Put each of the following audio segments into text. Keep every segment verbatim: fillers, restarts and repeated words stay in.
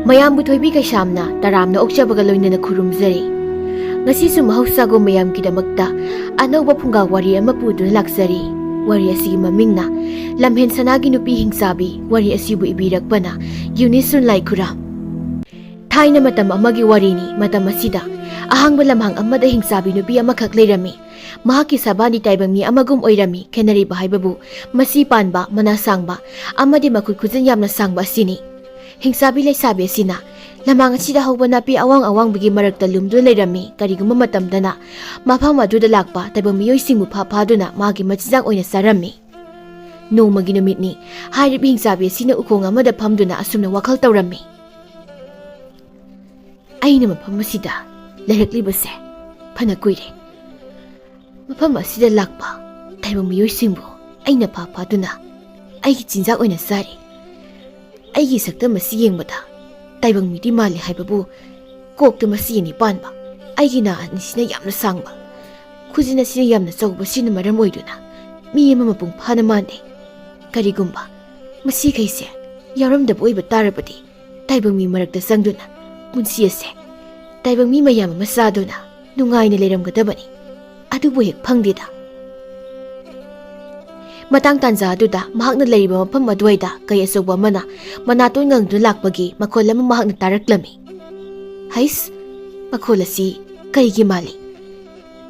ꯃꯌꯥꯝꯕꯨ ꯊꯣꯏꯕꯤ ꯀꯩꯁꯥꯝꯅ ꯇꯔꯥꯝꯅ ꯑꯣꯛꯆꯕꯒ ꯂꯣꯏꯅꯅ ꯈꯨꯔꯨꯝꯖꯔꯤ꯫ ꯉꯁꯤꯁꯨ ꯃꯍꯧꯁꯥꯒꯨꯝ ꯃꯌꯥꯝꯒꯤꯗꯃꯛꯇ ꯑꯅꯧꯕ ꯐꯨꯡꯒꯥ ꯋꯥꯔꯤ ꯑꯃ ꯄꯨꯗꯨꯅ ꯂꯥꯛꯆꯔꯤ꯫ ꯋꯥꯔꯤ ꯑꯁꯤꯒꯤ ꯃꯃꯤꯡꯅ ꯂꯝꯍꯦꯟ ꯁꯅꯥꯒꯤ ꯅꯨꯄꯤ ꯍꯤꯡꯆꯥꯕꯤ꯫ ꯋꯥꯔꯤ ꯑꯁꯤꯕꯨ ꯏꯕꯤꯔꯛꯄꯅ ꯌꯨꯅꯤꯁꯨꯟ ꯂꯥꯏꯈꯨꯔꯥꯝ꯫ ꯊꯥꯏꯅ ꯃꯇꯝ ꯑꯃꯒꯤ ꯋꯥꯔꯤꯅꯤ꯫ ꯃꯇꯝ ꯑꯁꯤꯗ ꯑꯍꯥꯡꯕ ꯂꯝꯍꯥꯡ ꯑꯃꯗ ꯍꯤꯡꯆꯥꯕꯤ ꯅꯨꯄꯤ ꯑꯃꯈꯛ ꯂꯩꯔꯝꯃꯤ꯫ ꯃꯍꯥꯛꯀꯤ ꯁꯕꯥꯟꯗꯤ ꯇꯥꯏꯕꯪ ꯃꯤ ꯑꯃꯒꯨꯝ ꯑꯣꯏꯔꯝꯃꯤ꯫ ꯈꯦꯠꯅꯔꯤꯕ ꯍꯥꯏꯕꯕꯨ ꯃꯁꯤ ꯄꯥꯟꯕ, ꯃꯅꯥ ꯁꯥꯡꯕ ꯑꯃꯗꯤ ꯃꯈꯨꯠ ꯈꯨꯖꯤꯟ ꯌꯥꯝꯅ ꯁꯥꯡꯕ ꯑꯁꯤꯅꯤ꯫ ꯍꯤꯡꯆꯥꯕꯤ ꯂꯩꯁꯥꯕꯤ ꯑꯁꯤꯅ ꯂꯝꯍꯥꯡ ꯑꯁꯤꯗ ꯍꯧꯕ ꯅꯥꯄꯤ ꯑꯋꯥꯡ ꯑꯋꯥꯡꯕꯒꯤ ꯃꯔꯛꯇ ꯂꯨꯝꯗꯨꯅ ꯂꯩꯔꯝꯃꯤ꯫ ꯀꯔꯤꯒꯨꯝꯕ ꯃꯇꯝꯗꯅ ꯃꯐꯝ ꯑꯗꯨꯗ ꯂꯥꯛꯄ ꯇꯥꯏꯕꯪ ꯃꯤꯑꯣꯏꯁꯤꯡꯕꯨ ꯐꯥ ꯐꯥꯗꯨꯅ ꯃꯥꯒꯤ ꯃꯆꯤꯟꯖꯥꯛ ꯑꯣꯏꯅ ꯆꯥꯔꯝꯃꯤ꯫ ꯅꯣꯡꯃꯒꯤ ꯅꯨꯃꯤꯠꯅꯤ꯫ ꯍꯥꯏꯔꯤꯕ ꯍꯤꯡꯆꯥꯕꯤ ꯑꯁꯤꯅ ꯎꯈꯣꯡ ꯑꯃꯗ ꯐꯝꯗꯨꯅ ꯑꯁꯨꯝꯅ ꯋꯥꯈꯜ ꯇꯧꯔꯝꯃꯤ꯫ ꯑꯩꯅ ꯃꯐꯝ ꯑꯁꯤꯗ ꯂꯩꯔꯛꯂꯤꯕꯁꯦ ꯐꯅ ꯀꯨꯏꯔꯦ꯫ ꯃꯐꯝ ꯑꯁꯤꯗ ꯂꯥꯛꯄ ꯇꯥꯏꯕꯪ ꯃꯤꯑꯣꯏꯁꯤꯡꯕꯨ ꯑꯩꯅ ꯐꯥ ꯐꯥꯗꯨꯅ ꯑꯩꯒꯤ ꯆꯤꯟꯖꯥꯛ ꯑꯣꯏꯅ ꯆꯥꯔꯤ꯫ ꯑꯩꯒꯤ ꯁꯛꯇꯝ ꯑꯁꯤ ꯌꯦꯡꯕꯗ ꯇꯥꯏꯕꯪ ꯃꯤꯗꯤ ꯃꯥꯜꯂꯤ ꯍꯥꯏꯕꯕꯨ ꯀꯣꯛꯇ ꯃꯁꯤ ꯑꯅꯤ ꯄꯥꯟꯕ, ꯑꯩꯒꯤ ꯅꯥ ꯑꯅꯤꯁꯤꯅ ꯌꯥꯝꯅ ꯁꯥꯡꯕ, ꯈꯨꯖꯤꯟ ꯑꯁꯤꯅ ꯌꯥꯝꯅ ꯆꯥꯎꯕꯁꯤꯅ ꯃꯔꯝ ꯑꯣꯏꯗꯨꯅ ꯃꯤ ꯑꯃ ꯃꯄꯨꯡ ꯐꯥꯅ ꯃꯥꯟꯗꯦ꯫ ꯀꯔꯤꯒꯨꯝꯕ ꯃꯁꯤꯈꯩꯁꯦ ꯌꯥꯎꯔꯝꯗꯕ ꯑꯣꯏꯕ ꯇꯥꯔꯕꯗꯤ ꯇꯥꯏꯕꯪ ꯃꯤ ꯃꯔꯛꯇ ꯆꯪꯗꯨꯅ ꯄꯨꯟꯁꯤ ꯑꯁꯦ ꯇꯥꯏꯕꯪ ꯃꯤ ꯃꯌꯥꯝ ꯑꯃ ꯆꯥꯗꯨꯅ ꯅꯨꯡꯉꯥꯏꯅ ꯂꯩꯔꯝꯒꯗꯕꯅꯤ꯫ ꯑꯗꯨꯕꯨ ꯍꯦꯛ ꯐꯪꯗꯦꯗ꯫ ꯃꯇꯥꯡ ꯇꯥꯟꯖꯥ ꯑꯗꯨꯗ ꯃꯍꯥꯛꯅ ꯂꯩꯔꯤꯕ ꯃꯐꯝ ꯑꯗꯨꯋꯥꯏꯗ ꯀꯩ ꯑꯆꯧꯕ ꯑꯃꯅ ꯃꯅꯥꯇꯣꯟ ꯉꯪꯗꯨꯅ ꯂꯥꯛꯄꯒꯤ ꯃꯈꯣꯜ ꯑꯃ ꯃꯍꯥꯛꯅ ꯇꯥꯔꯛꯂꯝꯃꯤ꯫ ꯍꯩꯁ, ꯃꯈꯣꯜ ꯑꯁꯤ ꯀꯩꯒꯤ ꯃꯥꯜꯂꯤ?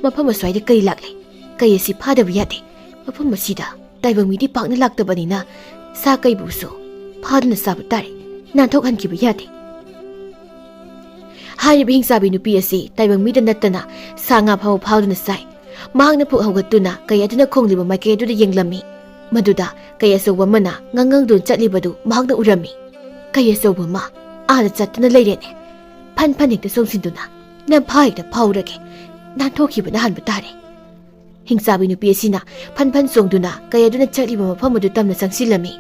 ꯃꯐꯝ ꯑꯁ꯭ꯋꯥꯏꯗ ꯀꯔꯤ ꯂꯥꯛꯂꯤ? ꯀꯩ ꯑꯁꯤ ꯐꯥꯗꯕ ꯌꯥꯗꯦ꯫ ꯃꯐꯝ ꯑꯁꯤꯗ ꯇꯥꯏꯕꯪ ꯃꯤꯗꯤ ꯄꯥꯛꯅ ꯂꯥꯛꯇꯕꯅꯤꯅ ꯁꯥ ꯀꯩꯕꯨꯁꯨ ꯐꯥꯗꯨꯅ ꯆꯥꯕ ꯇꯥꯔꯦ꯫ ꯅꯥꯟꯊꯣꯛꯍꯟꯈꯤꯕ ꯌꯥꯗꯦ꯫ ꯍꯥꯏꯔꯤꯕ ꯍꯤꯡꯆꯥꯕꯤ ꯅꯨꯄꯤ ꯑꯁꯤ ꯇꯥꯏꯕꯪ ꯃꯤꯗ ꯅꯠꯇꯅ ꯁꯥ ꯉꯥ ꯐꯥꯎꯕ ꯐꯥꯗꯨꯅ ꯆꯥꯏ꯫ ꯃꯍꯥꯛꯅ ꯄꯨꯛ ꯍꯧꯒꯠꯇꯨꯅ ꯀꯩ ꯑꯗꯨꯅ ꯈꯣꯡꯂꯤꯕ ꯃꯥꯏꯀꯩ ꯑꯗꯨꯗ ꯌꯦꯡꯂꯝꯃꯤ꯫ ꯃꯗꯨꯗ ꯀꯩ ꯑꯆꯧꯕ ꯑꯃꯅ ꯉꯥꯡꯉꯪꯗꯨꯅ ꯆꯠꯂꯤꯕꯗꯨ ꯃꯍꯥꯛꯅ ꯎꯔꯝꯃꯤ꯫ ꯀꯩ ꯑꯆꯧꯕ ꯑꯃ ꯑꯥꯗ ꯆꯠꯇꯨꯅ ꯂꯩꯔꯦꯅꯦ꯫ ꯐꯟ ꯐꯟ ꯍꯦꯛꯇ ꯆꯣꯡꯁꯤꯟꯗꯨꯅ ꯅꯝꯐꯥ ꯍꯦꯛꯇ ꯐꯥꯎꯔꯒꯦ꯫ ꯅꯥꯟꯊꯣꯛꯈꯤꯕꯅ ꯍꯥꯟꯕ ꯇꯥꯔꯦ꯫ ꯍꯤꯡꯆꯥꯕꯤ ꯅꯨꯄꯤ ꯑꯁꯤꯅ ꯐꯟ ꯐꯟ ꯆꯣꯡꯗꯨꯅ ꯀꯩ ꯑꯗꯨꯅ ꯆꯠꯂꯤꯕ ꯃꯐꯝ ꯑꯗꯨ ꯇꯝꯅ ꯆꯪꯁꯤꯜꯂꯝꯃꯤ꯫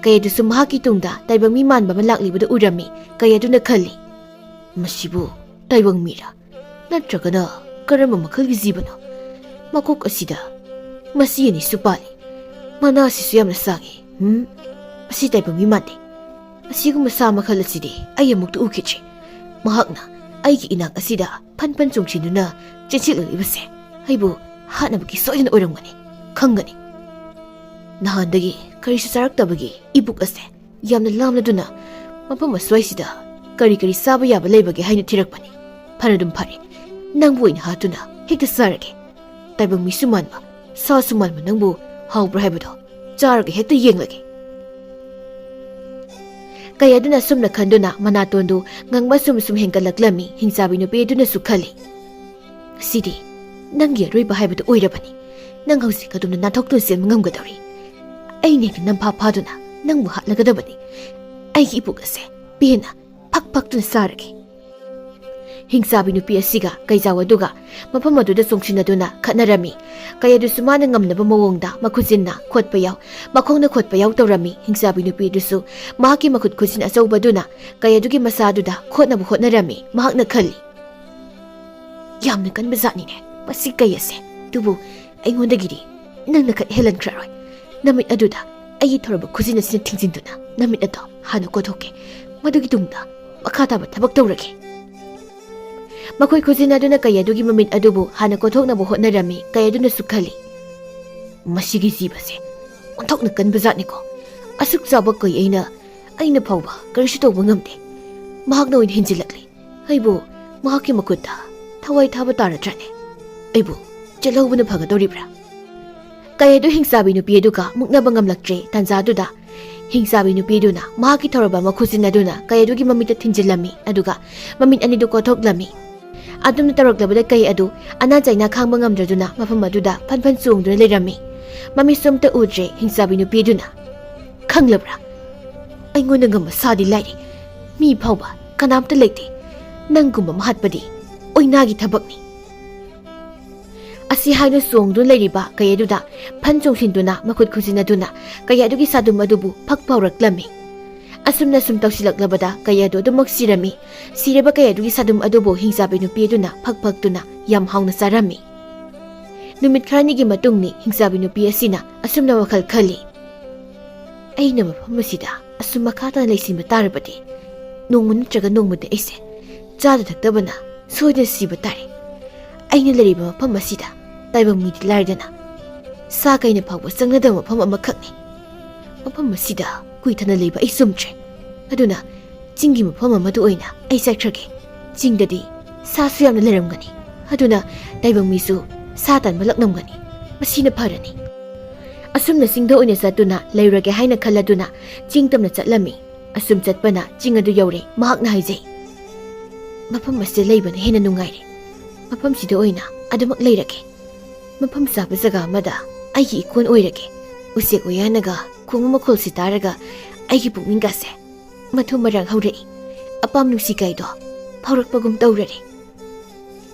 ꯀꯩ ꯑꯗꯨꯁꯨ ꯃꯍꯥꯛꯀꯤ ꯇꯨꯡꯗ ꯇꯥꯏꯕꯪ ꯃꯤ ꯃꯥꯟꯕ ꯑꯃ ꯂꯥꯛꯂꯤꯕꯗꯨ ꯎꯔꯝꯃꯤ꯫ ꯀꯩ ꯑꯗꯨꯅ ꯈꯜꯂꯤ, "ꯃꯁꯤꯕꯨ ꯇꯥꯏꯕꯪ ꯃꯤꯔꯥ? ꯅꯠꯇ꯭ꯔꯒꯅ ꯀꯔꯝꯕ ꯃꯈꯜꯒꯤ ꯖꯤꯕꯅꯣ? ꯃꯀꯣꯛ ꯑꯁꯤꯗ ꯃꯁꯤ ꯑꯅꯤꯁꯨ ꯄꯥꯜꯂꯤ꯫ ꯃꯅꯥ ꯑꯁꯤꯁꯨ ꯌꯥꯝꯅ ꯁꯥꯡꯉꯤ꯫ ꯍꯨꯝ, ꯃꯁꯤ ꯇꯥꯏꯕꯪ ꯃꯤ ꯃꯥꯟꯗꯦ꯫ ꯑꯁꯤꯒꯨꯝꯕ ꯁꯥ ꯃꯈꯜ ꯑꯁꯤꯗꯤ ꯑꯩ ꯑꯃꯨꯛꯇ ꯎꯈꯤꯗ꯭ꯔꯤ꯫ ꯃꯍꯥꯛꯅ ꯑꯩꯒꯤ ꯏꯅꯥꯛ ꯑꯁꯤꯗ ꯐꯟ ꯐꯟ ꯆꯣꯡꯁꯤꯟꯗꯨꯅ ꯆꯦꯟꯁꯤꯜꯂꯛꯂꯤꯕꯁꯦ ꯑꯩꯕꯨ ꯍꯥꯠꯅꯕꯒꯤ ꯁꯣꯏꯗꯅ ꯑꯣꯏꯔꯝꯒꯅꯤ꯫ ꯈꯪꯒꯅꯤ꯫ ꯅꯍꯥꯟꯗꯒꯤ ꯀꯔꯤꯁꯨ ꯆꯥꯔꯛꯇꯕꯒꯤ ꯏꯕꯨꯛ ꯑꯁꯦ ꯌꯥꯝꯅ ꯂꯥꯝꯂꯗꯨꯅ ꯃꯐꯝ ꯑꯁ꯭ꯋꯥꯏꯁꯤꯗ ꯀꯔꯤ ꯀꯔꯤ ꯆꯥꯕ ꯌꯥꯕ ꯂꯩꯕꯒꯦ ꯍꯥꯏꯅ ꯊꯤꯔꯛꯄꯅꯤ꯫ ꯐꯅꯗꯨꯝ ꯐꯔꯦ, ꯅꯪꯕꯨ ꯑꯣꯏꯅ ꯍꯥꯠꯇꯨꯅ ꯍꯦꯛꯇ ꯆꯥꯔꯒꯦ꯫ ꯇꯥꯏꯕꯪ ꯃꯤꯁꯨ ꯃꯥꯟꯕ, ꯁꯥꯁꯨ ꯃꯥꯟꯕ ꯅꯪꯕꯨ ꯍꯥꯎꯕ꯭ꯔꯥ ꯍꯥꯏꯕꯗꯣ ꯆꯥꯔꯒ ꯍꯦꯛꯇ ꯌꯦꯡꯂꯒꯦ꯫ ꯀꯩ ꯑꯗꯨꯅ ꯁꯨꯝꯅ ꯈꯟꯗꯨꯅ ꯃꯅꯥꯇꯣꯟꯗꯨ ꯉꯪꯕ ꯁꯨꯝ ꯁꯨꯝ ꯍꯦꯟꯒꯠꯂꯛꯂꯝꯃꯤ꯫ ꯍꯤꯡꯆꯥꯕꯤ ꯅꯨꯄꯤ ꯑꯗꯨꯅꯁꯨ ꯈꯜꯂꯤ, "ꯁꯤꯗꯤ ꯅꯪꯒꯤ ꯑꯔꯣꯏꯕ ꯍꯥꯏꯕꯗꯨ ꯑꯣꯏꯔꯕꯅꯤ꯫ ꯅꯪ ꯍꯧꯖꯤꯛ ꯑꯗꯨꯝꯅ ꯅꯥꯟꯊꯣꯛꯇꯨꯅ ꯆꯦꯟꯕ ꯉꯝꯒꯗꯧꯔꯤ꯫ ꯑꯩꯅ ꯍꯦꯛꯇ ꯅꯝꯐꯥ ꯐꯥꯗꯨꯅ ꯅꯪꯕꯨ ꯍꯥꯠꯂꯒꯗꯕꯅꯤ꯫ ꯑꯩꯒꯤ ꯏꯕꯨꯛ ꯑꯁꯦ ꯄꯦꯟꯅ ꯐꯛ ꯐꯛꯇꯨꯅ ꯆꯥꯔꯒꯦ꯫" ꯍꯤꯡꯆꯥꯕꯤ ꯅꯨꯄꯤ ꯑꯁꯤꯒ ꯀꯩꯖꯥꯎ ꯑꯗꯨꯒ ꯃꯐꯝ ꯑꯗꯨꯗ ꯆꯣꯡꯁꯤꯟꯅꯗꯨꯅ ꯈꯠꯅꯔꯝꯃꯤ꯫ ꯀꯩ ꯑꯗꯨꯁꯨ ꯃꯥꯅ ꯉꯝꯅꯕ ꯃꯑꯣꯡꯗ ꯃꯈꯨꯠꯁꯤꯟꯅ ꯈꯣꯠꯄ ꯌꯥꯎ, ꯃꯈꯣꯡꯅ ꯈꯣꯠꯄ ꯌꯥꯎ ꯇꯧꯔꯝꯃꯤ꯫ ꯍꯤꯡꯆꯥꯕꯤ ꯅꯨꯄꯤ ꯑꯗꯨꯁꯨ ꯃꯍꯥꯛꯀꯤ ꯃꯈꯨꯠ ꯈꯨꯠꯁꯤꯟ ꯑꯆꯧꯕꯗꯨꯅ ꯀꯩ ꯑꯗꯨꯒꯤ ꯃꯁꯥꯗꯨꯗ ꯈꯣꯠꯅꯕ ꯍꯣꯠꯅꯔꯝꯃꯤ꯫ ꯃꯍꯥꯛꯅ ꯈꯜꯂꯤ, "ꯌꯥꯝꯅ ꯀꯟꯕ ꯖꯥꯠꯅꯤꯅꯦ ꯃꯁꯤ ꯀꯩ ꯑꯁꯦ꯫ ꯑꯗꯨꯕꯨ ꯑꯩꯉꯣꯟꯗꯒꯤꯗꯤ ꯅꯪꯅ ꯈꯔ ꯍꯦꯜꯍꯟꯈ꯭ꯔꯔꯣꯏ꯫ ꯅꯃꯤꯠ ꯑꯗꯨꯗ ꯑꯩꯒꯤ ꯊꯧꯔꯕ ꯈꯨꯖꯤꯟ ꯑꯁꯤꯅ ꯊꯤꯡꯖꯤꯟꯗꯨꯅ ꯅꯃꯤꯠ ꯑꯗꯣ ꯍꯥꯟꯅ ꯀꯣꯊꯣꯛꯀꯦ꯫ ꯃꯗꯨꯒꯤ ꯇꯨꯡꯗ ꯃꯈꯥ ꯇꯥꯕ ꯊꯕꯛ ꯇꯧꯔꯒꯦ꯫" ꯃꯈꯣꯏ ꯈꯨꯖꯤꯟ ꯑꯗꯨꯅ ꯀꯩ ꯑꯗꯨꯒꯤ ꯃꯃꯤꯠ ꯑꯗꯨꯕꯨ ꯍꯥꯟꯅ ꯀꯣꯊꯣꯛꯅꯕ ꯍꯣꯠꯅꯔꯝꯃꯤ꯫ ꯀꯩ ꯑꯗꯨꯅꯁꯨ ꯈꯜꯂꯤ, "ꯃꯁꯤꯒꯤ ꯖꯤꯕꯁꯦ ꯑꯣꯟꯊꯣꯛꯅ ꯀꯟꯕ ꯖꯥꯠꯅꯤꯀꯣ꯫ ꯑꯁꯨꯛ ꯆꯥꯎꯕ ꯀꯩ ꯑꯩꯅ, ꯑꯩꯅ ꯐꯥꯎꯕ ꯀꯔꯤꯁꯨ ꯇꯧꯕ ꯉꯝꯗꯦ꯫ ꯃꯍꯥꯛꯅ ꯑꯣꯏꯅ ꯍꯦꯟꯖꯤꯜꯂꯛꯂꯤ꯫ ꯑꯩꯕꯨ ꯃꯍꯥꯛꯀꯤ ꯃꯈꯨꯠꯇ ꯊꯋꯥꯏ ꯊꯥꯕ ꯇꯥꯔꯗ꯭ꯔꯅꯦ? ꯑꯩꯕꯨ ꯆꯦꯜꯍꯧꯕꯅ ꯐꯒꯗꯧꯔꯤꯕ꯭ꯔꯥ?" ꯀꯩ ꯑꯗꯨ ꯍꯤꯡꯆꯥꯕꯤ ꯅꯨꯄꯤ ꯑꯗꯨꯒ ꯃꯨꯛꯅꯕ ꯉꯝꯂꯛꯇ꯭ꯔꯦ꯫ ꯇꯥꯟꯖꯥꯗꯨꯗ ꯍꯤꯡꯆꯥꯕꯤ ꯅꯨꯄꯤ ꯑꯗꯨꯅ ꯃꯍꯥꯛꯀꯤ ꯊꯧꯔꯕ ꯃꯈꯨꯠꯁꯤꯟ ꯑꯗꯨꯅ ꯀꯩ ꯑꯗꯨꯒꯤ ꯃꯃꯤꯠꯇ ꯊꯤꯟꯖꯤꯜꯂꯝꯃꯤ, ꯑꯗꯨꯒ ꯃꯃꯤꯠ ꯑꯅꯤꯗꯨ ꯀꯣꯊꯣꯛꯂꯝꯃꯤ꯫ ꯑꯗꯨꯝꯅ ꯇꯧꯔꯛꯂꯕꯗ ꯀꯩ ꯑꯗꯨ ꯑꯅꯥ ꯆꯩꯅꯥ ꯈꯥꯡꯕ ꯉꯝꯗ꯭ꯔꯗꯨꯅ ꯃꯐꯝ ꯑꯗꯨꯗ ꯐꯟ ꯐꯟ ꯆꯣꯡꯗꯨꯅ ꯂꯩꯔꯝꯃꯤ꯫ ꯃꯃꯤꯠꯁꯨ ꯑꯝꯇ ꯎꯗ꯭ꯔꯦ ꯍꯤꯡꯆꯥꯕꯤ ꯅꯨꯄꯤ ꯑꯗꯨꯅ꯫ "ꯈꯪꯂꯕ꯭ꯔꯥ? ꯑꯩꯉꯣꯟꯗ ꯉꯝꯕ ꯁꯥꯗꯤ ꯂꯥꯏꯔꯤ꯫ ꯃꯤ ꯐꯥꯎꯕ ꯀꯅꯥꯝꯇ ꯂꯩꯇꯦ꯫ ꯅꯪꯒꯨꯝꯕ ꯑꯃ ꯍꯥꯠꯄꯗꯤ ꯑꯣꯏꯅꯥꯒꯤ ꯊꯕꯛꯅꯤ꯫" ꯑꯁꯤ ꯍꯥꯏꯅ ꯆꯣꯡꯗꯨꯅ ꯂꯩꯔꯤꯕ ꯀꯩ ꯑꯗꯨꯗ ꯐꯟ ꯆꯣꯡꯁꯤꯟꯗꯨꯅ ꯃꯈꯨꯠ ꯈꯨꯖꯤꯟ ꯑꯗꯨꯅ ꯀꯩ ꯑꯗꯨꯒꯤ ꯁꯥꯗꯨꯝ ꯑꯗꯨꯕꯨ ꯐꯛ ꯐꯥꯎꯔꯛꯂꯝꯃꯤ꯫ ꯑꯁꯨꯝꯅ ꯁꯨꯝ ꯇꯧꯁꯤꯜꯂꯛꯂꯕꯗ ꯀꯩ ꯑꯗꯨ ꯑꯗꯨꯃꯛ ꯁꯤꯔꯝꯃꯤ꯫ ꯁꯤꯔꯕ ꯀꯩ ꯑꯗꯨꯒꯤ ꯁꯥꯗꯨꯝ ꯑꯗꯨꯕꯨ ꯍꯤꯡꯆꯥꯕꯤ ꯅꯨꯄꯤ ꯑꯗꯨꯅ ꯐꯛ ꯐꯛꯇꯨꯅ ꯌꯥꯝ ꯍꯥꯎꯅ ꯆꯥꯔꯝꯃꯤ꯫ ꯅꯨꯃꯤꯠ ꯈꯔꯅꯤꯒꯤ ꯃꯇꯨꯡꯅꯤ ꯍꯤꯡꯆꯥꯕꯤ ꯅꯨꯄꯤ ꯑꯁꯤꯅ ꯑꯁꯨꯝꯅ ꯋꯥꯈꯜ ꯈꯜꯂꯤ, "ꯑꯩꯅ ꯃꯐꯝ ꯑꯁꯤꯗ ꯁꯨꯝ ꯃꯈꯥ ꯇꯥꯅ ꯂꯩꯁꯤꯟꯕ ꯇꯥꯔꯕꯗꯤ ꯅꯣꯡꯃ ꯅꯠꯇ꯭ꯔꯒ ꯅꯣꯡꯃꯗꯤ ꯑꯩꯁꯦ ꯆꯥꯗ ꯊꯛꯇꯕꯅ ꯁꯣꯏꯗꯅ ꯁꯤꯕ ꯇꯥꯔꯦ꯫ ꯑꯩꯅ ꯂꯩꯔꯤꯕ ꯃꯐꯝ ꯑꯁꯤꯗ ꯇꯥꯏꯕꯪ ꯃꯤꯗꯤ ꯂꯥꯏꯔꯗꯅ ꯁꯥ ꯀꯩꯅ ꯐꯥꯎꯕ ꯆꯪꯅꯗꯕ ꯃꯐꯝ ꯑꯃꯈꯛꯅꯤ꯫ ꯃꯐꯝ ꯑꯁꯤꯗ ꯀꯨꯏꯊꯅ ꯂꯩꯕ ꯑꯩ ꯆꯨꯝꯗ꯭ꯔꯦ꯫ ꯑꯗꯨꯅ ꯆꯤꯡꯒꯤ ꯃꯐꯝ ꯑꯃꯗ ꯑꯣꯏꯅ ꯑꯩ ꯆꯠꯈ꯭ꯔꯒꯦ꯫ ꯆꯤꯡꯗꯗꯤ ꯁꯥꯁꯨ ꯌꯥꯝꯅ ꯂꯩꯔꯝꯒꯅꯤ꯫ ꯑꯗꯨꯅ ꯇꯥꯏꯕꯪ ꯃꯤꯁꯨ ꯁꯥ ꯇꯥꯟꯕ ꯂꯛꯅꯝꯒꯅꯤ꯫ ꯃꯁꯤꯅ ꯐꯔꯅꯤ꯫ ꯑꯁꯨꯝꯅ ꯆꯤꯡꯗ ꯑꯣꯏꯅ ꯆꯠꯇꯨꯅ ꯂꯩꯔꯒꯦ ꯍꯥꯏꯅ ꯈꯜꯂꯗꯨꯅ ꯆꯤꯡ ꯇꯝꯅ ꯆꯠꯂꯝꯃꯤ꯫ ꯑꯁꯨꯝ ꯆꯠꯄꯅ ꯆꯤꯡ ꯑꯗꯨ ꯌꯧꯔꯦ꯫ ꯃꯍꯥꯛꯅ ꯍꯥꯏꯖꯩ, "ꯃꯐꯝ ꯑꯁꯤꯗ ꯂꯩꯕꯅ ꯍꯦꯟꯅ ꯅꯨꯡꯉꯥꯏꯔꯦ꯫ ꯃꯐꯝꯁꯤꯗ ꯑꯣꯏꯅ ꯑꯗꯨꯃꯛ ꯂꯩꯔꯒꯦ꯫" ꯃꯐꯝ ꯆꯥꯕ ꯖꯒꯥ ꯑꯃꯗ ꯑꯩꯒꯤ ꯏꯀꯣꯟ ꯑꯣꯏꯔꯒꯦ꯫ ꯎꯆꯦꯛ ꯎꯌꯥꯅꯒ ꯈꯣꯡꯕ ꯃꯈꯣꯜꯁꯤ ꯇꯥꯔꯒ ꯑꯩꯒꯤ ꯄꯨꯛꯅꯤꯡꯒꯁꯦ ꯃꯊꯨꯝ ꯃꯔꯥꯡ ꯍꯧꯔꯛꯏ꯫ ꯑꯄꯥꯝ ꯅꯨꯡꯁꯤ ꯀꯥꯏꯗꯣ ꯐꯥꯎꯔꯛꯄꯒꯨꯝ ꯇꯧꯔꯔꯦ꯫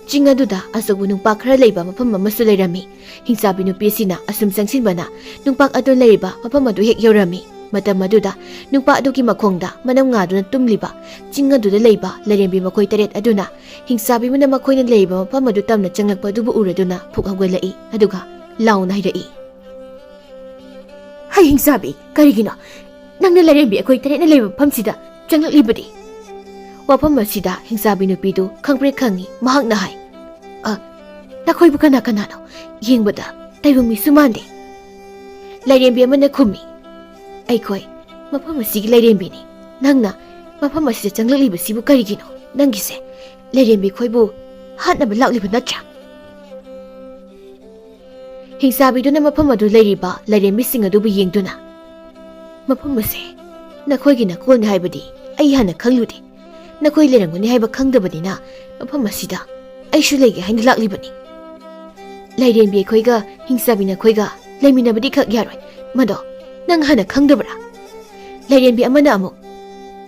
ꯆꯤꯡ ꯑꯗꯨꯗ ꯑꯆꯧꯕ ꯅꯨꯡꯄꯥꯛ ꯈꯔ ꯂꯩꯕ ꯃꯐꯝ ꯑꯃꯁꯨ ꯂꯩꯔꯝꯃꯤ꯫ ꯍꯤꯡꯆꯥꯕꯤ ꯅꯨꯄꯤ ꯑꯁꯤꯅ ꯑꯁꯨꯝ ꯆꯪꯁꯤꯟꯕꯅ ꯅꯨꯡꯄꯥꯛ ꯑꯗꯨ ꯂꯩꯔꯤꯕ ꯃꯐꯝ ꯑꯗꯨ ꯍꯦꯛ ꯌꯧꯔꯝꯃꯤ꯫ ꯃꯇꯝ ꯑꯗꯨꯗ ꯅꯨꯡꯄꯥꯛ ꯑꯗꯨꯒꯤ ꯃꯈꯣꯡꯗ ꯃꯅꯝ ꯉꯥꯗꯨꯅ ꯇꯨꯝꯂꯤꯕ ꯆꯤꯡ ꯑꯗꯨꯗ ꯂꯩꯕ ꯂꯥꯏꯔꯦꯝꯕꯤ ꯃꯈꯣꯏ ꯇꯔꯦꯠ ꯑꯗꯨꯅ ꯍꯤꯡꯆꯥꯕꯤ ꯑꯃꯅ ꯃꯈꯣꯏꯅ ꯂꯩꯔꯤꯕ ꯃꯐꯝ ꯑꯗꯨ ꯇꯝꯅ ꯆꯪꯂꯛꯄ ꯑꯗꯨꯕꯨ ꯎꯔꯗꯨꯅ ꯐꯨꯛ ꯍꯧꯒꯠꯂꯛꯏ꯫ ꯑꯗꯨꯒ ꯂꯥꯎꯅ ꯍꯥꯏꯔꯛꯏ, "ꯍꯩ ꯍꯤꯡꯆꯥꯕꯤ, ꯀꯔꯤꯒꯤꯅꯣ ꯅꯪꯅ ꯂꯥꯏꯔꯦꯝꯕꯤ ꯑꯩꯈꯣꯏ ꯇꯔꯦꯠꯅ ꯂꯩꯕ ꯃꯐꯝꯁꯤꯗ ꯆꯪꯂꯛꯂꯤꯕꯗꯤ?" ꯋꯥꯐꯝ ꯑꯁꯤꯗ ꯍꯤꯡꯆꯥꯕꯤ ꯅꯨꯄꯤꯗꯨ ꯈꯪꯄ꯭ꯔꯦꯛ ꯈꯪꯉꯤ꯫ ꯃꯍꯥꯛꯅ ꯍꯥꯏ, "ꯑ, ꯅꯈꯣꯏꯕꯨ ꯀꯅꯥ ꯀꯅꯥꯅꯣ? ꯌꯦꯡꯕꯗ ꯇꯥꯏꯕꯪ ꯃꯤꯁꯨ ꯃꯥꯟꯗꯦ꯫" ꯂꯥꯏꯔꯦꯝꯕꯤ ꯑꯃꯅ ꯈꯨꯝꯃꯤ, "ꯑꯩꯈꯣꯏ ꯃꯐꯝ ꯑꯁꯤꯒꯤ ꯂꯥꯏꯔꯦꯝꯕꯤꯅꯤ꯫ ꯅꯪꯅ ꯃꯐꯝ ꯑꯁꯤꯗ ꯆꯪꯂꯛꯂꯤꯕꯁꯤꯕꯨ ꯀꯔꯤꯒꯤꯅꯣ? ꯅꯪꯒꯤꯁꯦ ꯂꯥꯏꯔꯦꯝꯕꯤ ꯑꯩꯈꯣꯏꯕꯨ ꯍꯥꯠꯅꯕ ꯂꯥꯛꯂꯤꯕ ꯅꯠꯇ꯭ꯔꯥ?" ꯍꯤꯡꯆꯥꯕꯤꯗꯨꯅ ꯃꯐꯝ ꯑꯗꯨ ꯂꯩꯔꯤꯕ ꯂꯥꯏꯔꯦꯝꯕꯤꯁꯤꯡ ꯑꯗꯨꯕꯨ ꯌꯦꯡꯗꯨꯅ, "ꯃꯐꯝ ꯑꯁꯦ ꯅꯈꯣꯏꯒꯤ ꯅꯀꯣꯜꯅꯤ ꯍꯥꯏꯕꯗꯤ ꯑꯩ ꯍꯥꯟꯅ ꯈꯪꯂꯨꯗꯦ꯫ ꯅꯈꯣꯏ ꯂꯩꯔꯝꯒꯅꯤ ꯍꯥꯏꯕ ꯈꯪꯗꯕꯅꯤꯅ ꯃꯐꯝ ꯑꯁꯤꯗ ꯑꯩꯁꯨ ꯂꯩꯒꯦ ꯍꯥꯏꯅ ꯂꯥꯛꯂꯤꯕꯅꯤ꯫ ꯂꯥꯏꯔꯦꯝꯕꯤ ꯑꯩꯈꯣꯏꯒ ꯍꯤꯡꯆꯥꯕꯤ ꯅꯈꯣꯏꯒ ꯂꯩꯃꯤꯟꯅꯕꯗꯤ ꯈꯛ ꯌꯥꯔꯣꯏ꯫ ꯃꯗꯣ ꯅꯪ ꯍꯥꯟꯅ ꯈꯪꯗꯕ꯭ꯔꯥ?" ꯂꯥꯏꯔꯦꯝꯕꯤ ꯑꯃꯅ ꯑꯃꯨꯛ,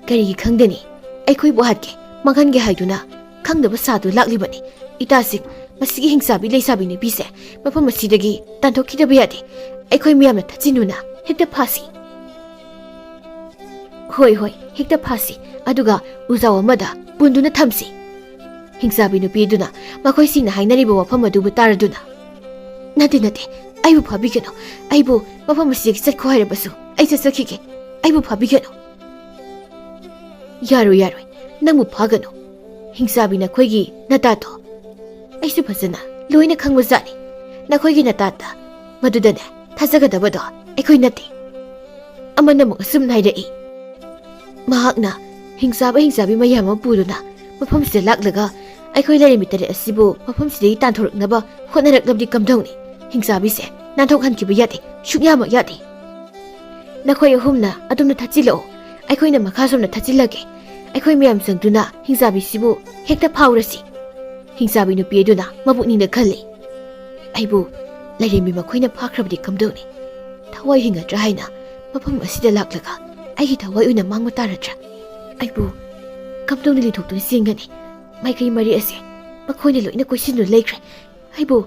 "ꯀꯔꯤꯒꯤ ꯈꯪꯗꯅꯤ? ꯑꯩꯈꯣꯏꯕꯨ ꯍꯥꯠꯀꯦ, ꯃꯥꯡꯍꯟꯒꯦ ꯍꯥꯏꯗꯨꯅ ꯈꯪꯗꯕ ꯁꯥꯗꯨ ꯂꯥꯛꯂꯤꯕꯅꯤ꯫ ꯏꯇꯥꯁꯤꯡ, ꯃꯁꯤꯒꯤ ꯍꯤꯡꯆꯥꯕꯤ ꯂꯩꯁꯥꯕꯤ ꯅꯨꯄꯤꯁꯦ ꯃꯐꯝ ꯑꯁꯤꯗꯒꯤ ꯇꯥꯟꯊꯣꯛꯈꯤꯗꯕ ꯌꯥꯗꯦ꯫ ꯑꯩꯈꯣꯏ ꯃꯌꯥꯝꯅ ꯊꯠꯆꯤꯟꯗꯨꯅ ꯍꯦꯛꯇ ꯐꯥꯁꯤ꯫ ꯍꯣꯏ, ꯍꯣꯏ, ꯍꯦꯛꯇ ꯐꯥꯁꯤ꯫ ꯑꯗꯨꯒ ꯎꯖꯥꯎ ꯑꯃꯗ ꯄꯨꯟꯗꯨꯅ ꯊꯝꯁꯤ꯫" ꯍꯤꯡꯆꯥꯕꯤ ꯅꯨꯄꯤꯗꯨꯅ ꯃꯈꯣꯏꯁꯤꯡꯅ ꯍꯥꯏꯅꯔꯤꯕ ꯋꯥꯐꯝ ꯑꯗꯨꯕꯨ ꯇꯥꯔꯗꯨꯅ, "ꯅꯠꯇꯦ, ꯅꯠꯇꯦ, ꯑꯩꯕꯨ ꯐꯥꯕꯤꯒꯅꯨ꯫ ꯑꯩꯕꯨ ꯃꯐꯝ ꯑꯁꯤꯗꯒꯤ ꯆꯠꯈꯣ ꯍꯥꯏꯔꯕꯁꯨ ꯑꯩ ꯆꯠꯆꯈꯤꯒꯦ꯫ ꯑꯩꯕꯨ ꯐꯥꯕꯤꯒꯅꯨ꯫ ꯌꯥꯔꯣꯏ, ꯌꯥꯔꯣꯏ, ꯅꯪꯕꯨ ꯐꯥꯒꯅꯨ꯫ ꯍꯤꯡꯆꯥꯕꯤ, ꯅꯈꯣꯏꯒꯤ ꯅꯇꯥꯗꯣ ꯑꯩꯁꯨ ꯐꯖꯅ ꯂꯣꯏꯅ ꯈꯪꯕꯖꯥꯠꯅꯤ꯫ ꯅꯈꯣꯏꯒꯤ ꯅꯇꯥꯗ ꯃꯗꯨꯗꯅꯦ ꯊꯥꯖꯒꯗꯕꯗꯣ ꯑꯩꯈꯣꯏ ꯅꯠꯇꯦ꯫ ꯑꯃꯅ ꯑꯃꯨꯛ ꯑꯁꯨꯝꯅ ꯍꯥꯏꯔꯛꯏ, ꯃꯍꯥꯛꯅ ꯍꯤꯡꯆꯥꯕ ꯍꯤꯡꯆꯥꯕꯤ ꯃꯌꯥꯝ ꯑꯃ ꯄꯨꯗꯨꯅ ꯃꯐꯝꯁꯤꯗ ꯂꯥꯛꯂꯒ ꯑꯩꯈꯣꯏ ꯂꯥꯏꯔꯦꯝꯕꯤ ꯇꯔꯦꯠ ꯑꯁꯤꯕꯨ ꯃꯐꯝꯁꯤꯗꯒꯤ ꯇꯥꯟꯊꯣꯔꯛꯅꯕ ꯍꯣꯠꯅꯔꯛꯂꯕꯗꯤ ꯀꯝꯗꯧꯅꯤ? ꯍꯤꯡꯆꯥꯕꯤꯁꯦ ꯅꯥꯟꯊꯣꯛꯍꯟꯈꯤꯕ ꯌꯥꯗꯦ, ꯁꯨꯛꯌꯥꯃꯛ ꯌꯥꯗꯦ꯫ ꯅꯈꯣꯏ ꯑꯍꯨꯝꯅ ꯑꯗꯣꯝꯗ ꯊꯠꯆꯤꯜꯂꯛꯑꯣ, ꯑꯩꯈꯣꯏꯅ ꯃꯈꯥ ꯁꯣꯝꯗ ꯊꯠꯆꯤꯜꯂꯒꯦ꯫ ꯑꯩꯈꯣꯏ ꯃꯌꯥꯝ ꯆꯪꯗꯨꯅ ꯍꯤꯡꯆꯥꯕꯤꯁꯤꯕꯨ ꯍꯦꯛꯇ ꯐꯥꯎꯔꯁꯤ꯫ ꯍꯤꯡꯆꯥꯕꯤ ꯅꯨꯄꯤ ꯑꯗꯨꯅ ꯃꯄꯨꯛꯅꯤꯡꯗ ꯈꯜꯂꯤ, ꯑꯩꯕꯨ ꯂꯥꯏꯔꯦꯝꯕꯤ ꯃꯈꯣꯏꯅ ꯐꯥꯈ꯭ꯔꯕꯗꯤ ꯀꯝꯗꯧꯅꯤ? ꯊꯋꯥꯏ ꯍꯤꯡꯒꯗ꯭ꯔꯥ ꯍꯥꯏꯅ ꯃꯐꯝ ꯑꯁꯤꯗ ꯂꯥꯛꯂꯒ ꯑꯩꯒꯤ ꯊꯋꯥꯏ ꯑꯣꯏꯅ ꯃꯥꯡꯕ ꯇꯥꯔꯗ꯭ꯔꯥ? ꯑꯩꯕꯨ ꯀꯝꯗꯧꯅ ꯂꯤꯊꯣꯛꯇꯨꯅ ꯆꯦꯟꯒꯅꯤ? ꯃꯥꯏꯀꯩ ꯃꯔꯤ ꯑꯁꯦ ꯃꯈꯣꯏꯅ ꯂꯣꯏꯅ ꯀꯣꯏꯁꯤꯟꯗꯨꯅ ꯂꯩꯈ꯭ꯔꯦ꯫ ꯑꯩꯕꯨ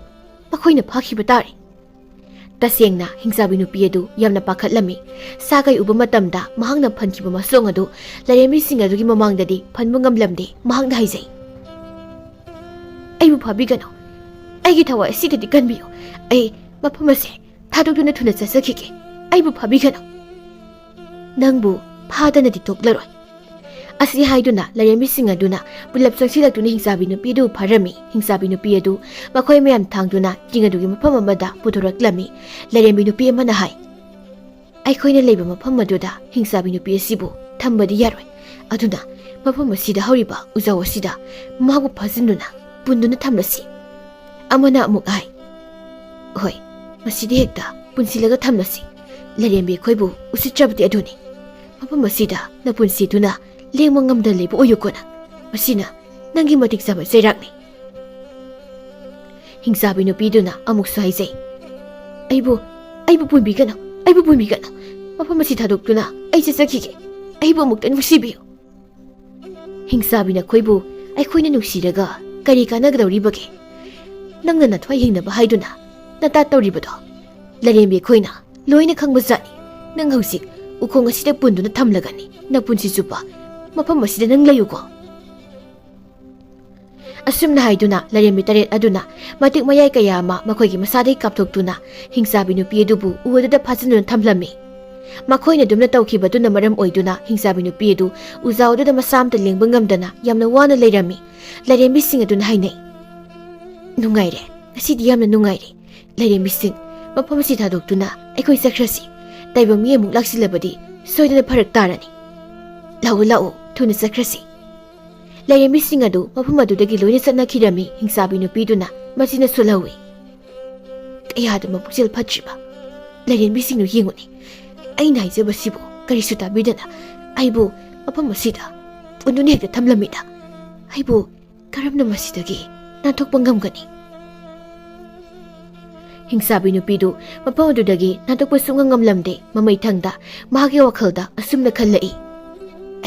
ꯃꯈꯣꯏꯅ ꯐꯥꯈꯤꯕ ꯇꯥꯔꯦ꯫ ꯇꯁꯦꯡꯅ ꯍꯤꯡꯆꯥꯕꯤ ꯅꯨꯄꯤ ꯑꯗꯨ ꯌꯥꯝꯅ ꯄꯥꯈꯠꯂꯝꯃꯤ꯫ ꯁꯥꯒꯩ ꯎꯕ ꯃꯇꯝꯗ ꯃꯍꯥꯛꯅ ꯐꯟꯈꯤꯕ ꯃꯁꯣꯡ ꯑꯗꯨ ꯂꯥꯏꯔꯦꯝꯕꯤꯁꯤꯡ ꯑꯗꯨꯒꯤ ꯃꯃꯥꯡꯗꯗꯤ ꯐꯟꯕ ꯉꯝꯂꯝꯗꯦ꯫ ꯃꯍꯥꯛꯅ ꯍꯥꯏꯖꯩ, "ꯑꯩꯕꯨ ꯐꯥꯕꯤꯒꯅꯨ꯫ ꯑꯩꯒꯤ ꯊꯋꯥꯏ ꯑꯁꯤꯗꯗꯤ ꯀꯟꯕꯤꯌꯨ꯫ ꯑꯩ ꯃꯐꯝ ꯑꯁꯦ ꯊꯥꯗꯣꯛꯇꯨꯅ ꯊꯨꯅ ꯆꯠꯆꯈꯤꯒꯦ꯫ ꯑꯩꯕꯨ ꯐꯥꯕꯤꯒꯅꯨ꯫ ꯅꯪꯕꯨ ꯐꯥꯗꯅꯗꯤ ꯇꯣꯛꯂꯔꯣꯏ꯫" ꯑꯁꯤ ꯍꯥꯏꯗꯨꯅ ꯂꯥꯏꯔꯦꯝꯕꯤꯁꯤꯡ ꯑꯗꯨꯅ ꯄꯨꯂꯞ ꯆꯪꯁꯤꯜꯂꯛꯇꯨꯅ ꯍꯤꯡꯆꯥꯕꯤ ꯅꯨꯄꯤ ꯑꯗꯨ ꯐꯥꯔꯝꯃꯤ꯫ ꯍꯤꯡꯆꯥꯕꯤ ꯅꯨꯄꯤ ꯑꯗꯨ ꯃꯈꯣꯏ ꯃꯌꯥꯝ ꯊꯥꯡꯗꯨꯅ ꯆꯤꯡ ꯑꯗꯨꯒꯤ ꯃꯐꯝ ꯑꯃꯗ ꯄꯨꯊꯣꯔꯛꯂꯝꯃꯤ꯫ ꯂꯥꯏꯔꯦꯝꯕꯤ ꯅꯨꯄꯤ ꯑꯃꯅ ꯍꯥꯏ, "ꯑꯩꯈꯣꯏꯅ ꯂꯩꯕ ꯃꯐꯝ ꯑꯗꯨꯗ ꯍꯤꯡꯆꯥꯕꯤ ꯅꯨꯄꯤ ꯑꯁꯤꯕꯨ ꯊꯝꯕꯗꯤ ꯌꯥꯔꯣꯏ꯫ ꯑꯗꯨꯅ ꯃꯐꯝ ꯑꯁꯤꯗ ꯍꯧꯔꯤꯕ ꯎꯖꯥꯎ ꯑꯁꯤꯗ ꯃꯍꯥꯛꯄꯨ ꯐꯥꯖꯤꯟꯗꯨꯅ ꯄꯨꯟꯗꯨꯅ ꯊꯝꯂꯁꯤ꯫" ꯑꯃꯅ ꯑꯃꯨꯛ ꯍꯥꯏ, "ꯍꯣꯏ, ꯃꯁꯤꯗꯤ ꯍꯦꯛꯇ ꯄꯨꯟꯁꯤꯜꯂꯒ ꯊꯝꯂꯁꯤ꯫ ꯂꯥꯏꯔꯦꯝꯕꯤ ꯑꯩꯈꯣꯏꯕꯨ ꯎꯁꯤꯠꯇ꯭ꯔꯕꯗꯤ ꯑꯗꯨꯅꯤ꯫ ꯃꯐꯝ ꯑꯁꯤꯗ ꯅꯄꯨꯟꯁꯤꯗꯨꯅ ꯂꯦꯡꯕ ꯉꯝꯗꯅ ꯂꯩꯕ ꯑꯣꯏꯌꯨꯀꯣ ꯅꯪ꯫ ꯃꯁꯤꯅ ꯅꯪꯒꯤ ꯃꯇꯤꯛ ꯆꯥꯕ ꯆꯩꯔꯥꯛꯅꯤ꯫" ꯍꯤꯡꯆꯥꯕꯤ ꯅꯨꯄꯤꯗꯨꯅ ꯑꯃꯨꯛꯁꯨ ꯍꯥꯏꯖꯩ, "ꯑꯩꯕꯨ, ꯑꯩꯕꯨ ꯄꯨꯟꯕꯤꯒꯅꯨ, ꯑꯩꯕꯨ ꯄꯨꯟꯕꯤꯒꯅꯨ꯫ ꯃꯐꯝ ꯑꯁꯤ ꯊꯥꯗꯣꯛꯇꯨꯅ ꯑꯩ ꯆꯠꯆꯈꯤꯒꯦ꯫ ꯑꯩꯕꯨ ꯑꯃꯨꯛꯇ ꯅꯨꯡꯁꯤꯕꯤꯌꯨ꯫" "ꯍꯤꯡꯆꯥꯕꯤ, ꯅꯈꯣꯏꯕꯨ ꯑꯩꯈꯣꯏꯅ ꯅꯨꯡꯁꯤꯔꯒ ꯀꯔꯤ ꯀꯥꯟꯅꯒꯗꯧꯔꯤꯕꯒꯦ? ꯅꯪꯅ ꯅꯊ꯭ꯋꯥꯏ ꯍꯤꯡꯅꯕ ꯍꯥꯏꯗꯨꯅ ꯅꯇꯥ ꯇꯧꯔꯤꯕꯗꯣ ꯂꯥꯏꯔꯦꯝꯕꯤ ꯑꯩꯈꯣꯏꯅ ꯂꯣꯏꯅ ꯈꯪꯕ ꯖꯥꯠꯅꯤ꯫ ꯅꯪ ꯍꯧꯖꯤꯛ ꯎꯈꯣꯡ ꯑꯁꯤꯗ ꯄꯨꯟꯗꯨꯅ ꯊꯝꯂꯒꯅꯤ꯫ ꯅꯄꯨꯟꯁꯤ ꯆꯨꯞꯄ ꯃꯐꯝ ꯑꯁꯤꯗ ꯅꯪ ꯂꯩꯌꯨꯀꯣ꯫" ꯑꯁꯨꯝꯅ ꯍꯥꯏꯗꯨꯅ ꯂꯥꯏꯔꯦꯝꯕꯤ ꯇꯔꯦꯠ ꯑꯗꯨꯅ ꯃꯇꯤꯛ ꯃꯌꯥꯏ ꯀꯌꯥ ꯑꯃ ꯃꯈꯣꯏꯒꯤ ꯃꯁꯥꯗꯒꯤ ꯀꯥꯞꯊꯣꯛꯇꯨꯅ ꯍꯤꯡꯆꯥꯕꯤ ꯅꯨꯄꯤ ꯑꯗꯨꯕꯨ ꯎ ꯑꯗꯨꯗ ꯐꯥꯖꯤꯟꯗꯨꯅ ꯊꯝꯂꯝꯃꯤ꯫ ꯃꯈꯣꯏꯅ ꯑꯗꯨꯝꯅ ꯇꯧꯈꯤꯕꯗꯨꯅ ꯃꯔꯝ ꯑꯣꯏꯗꯨꯅ ꯍꯤꯡꯆꯥꯕꯤ ꯅꯨꯄꯤ ꯑꯗꯨ ꯎꯖꯥꯎ ꯑꯗꯨꯗ ꯃꯁꯥ ꯑꯃꯠꯇ ꯂꯦꯡꯕ ꯉꯝꯗꯅ ꯌꯥꯝꯅ ꯋꯥꯅ ꯂꯩꯔꯝꯃꯤ꯫ ꯂꯥꯏꯔꯦꯝꯕꯤꯁꯤꯡ ꯑꯗꯨꯅ ꯍꯥꯏꯅꯩ, "ꯅꯨꯡꯉꯥꯏꯔꯦ, ꯉꯁꯤꯗꯤ ꯌꯥꯝꯅ ꯅꯨꯡꯉꯥꯏꯔꯦ꯫ ꯂꯥꯏꯔꯦꯝꯕꯤꯁꯤꯡ, ꯃꯐꯝ ꯑꯁꯤ ꯊꯥꯗꯣꯛꯇꯨꯅ ꯑꯩꯈꯣꯏ ꯆꯠꯈ꯭ꯔꯁꯤ꯫ ꯇꯥꯏꯕꯪ ꯃꯤ ꯑꯃꯨꯛ ꯂꯥꯛꯁꯤꯜꯂꯕꯗꯤ ꯁꯣꯏꯗꯅ ꯐꯔꯛ ꯇꯥꯔꯅꯤ꯫ ꯂꯥꯛꯑꯣ, ꯂꯥꯛꯑꯣ, ꯊꯨꯅ ꯆꯠꯈ꯭ꯔꯁꯤ꯫" ꯂꯥꯏꯔꯦꯝꯕꯤꯁꯤꯡ ꯑꯗꯨ ꯃꯐꯝ ꯑꯗꯨꯗꯒꯤ ꯂꯣꯏꯅ ꯆꯠꯅꯈꯤꯔꯝꯃꯤ꯫ ꯍꯤꯡꯆꯥꯕꯤ ꯅꯨꯄꯤꯗꯨꯅ ꯃꯆꯤꯟꯅ ꯁꯣꯜꯍꯧꯏ꯫ ꯀꯌꯥꯗ ꯃꯄꯨꯛꯆꯦꯜ ꯐꯠꯇ꯭ꯔꯤꯕ ꯂꯥꯏꯔꯦꯝꯕꯤꯁꯤꯡꯗꯨ ꯌꯦꯡꯉꯨꯅꯦ꯫ ꯑꯩꯅ ꯍꯥꯏꯖꯕꯁꯤꯕꯨ ꯀꯔꯤꯁꯨ ꯇꯥꯕꯤꯗꯅ ꯑꯩꯕꯨ ꯃꯐꯝ ꯑꯁꯤꯗ ꯄꯨꯟꯗꯨꯅ ꯍꯦꯛꯇ ꯊꯝꯂꯝꯃꯤꯗ꯫ ꯑꯩꯕꯨ ꯀꯔꯝꯅ ꯃꯁꯤꯗꯒꯤ ꯅꯥꯟꯊꯣꯛꯄ ꯉꯝꯒꯅꯤ? ꯍꯤꯡꯆꯥꯕꯤ ꯅꯨꯄꯤꯗꯨ ꯃꯐꯝ ꯑꯗꯨꯗꯒꯤ ꯅꯥꯟꯊꯣꯛꯄ ꯁꯨꯡꯉꯝ ꯉꯝꯂꯝꯗꯦ꯫ ꯃꯃꯩ ꯊꯪꯗ ꯃꯍꯥꯛꯀꯤ ꯋꯥꯈꯜꯗ ꯑꯁꯨꯝꯅ ꯈꯜꯂꯛꯏ,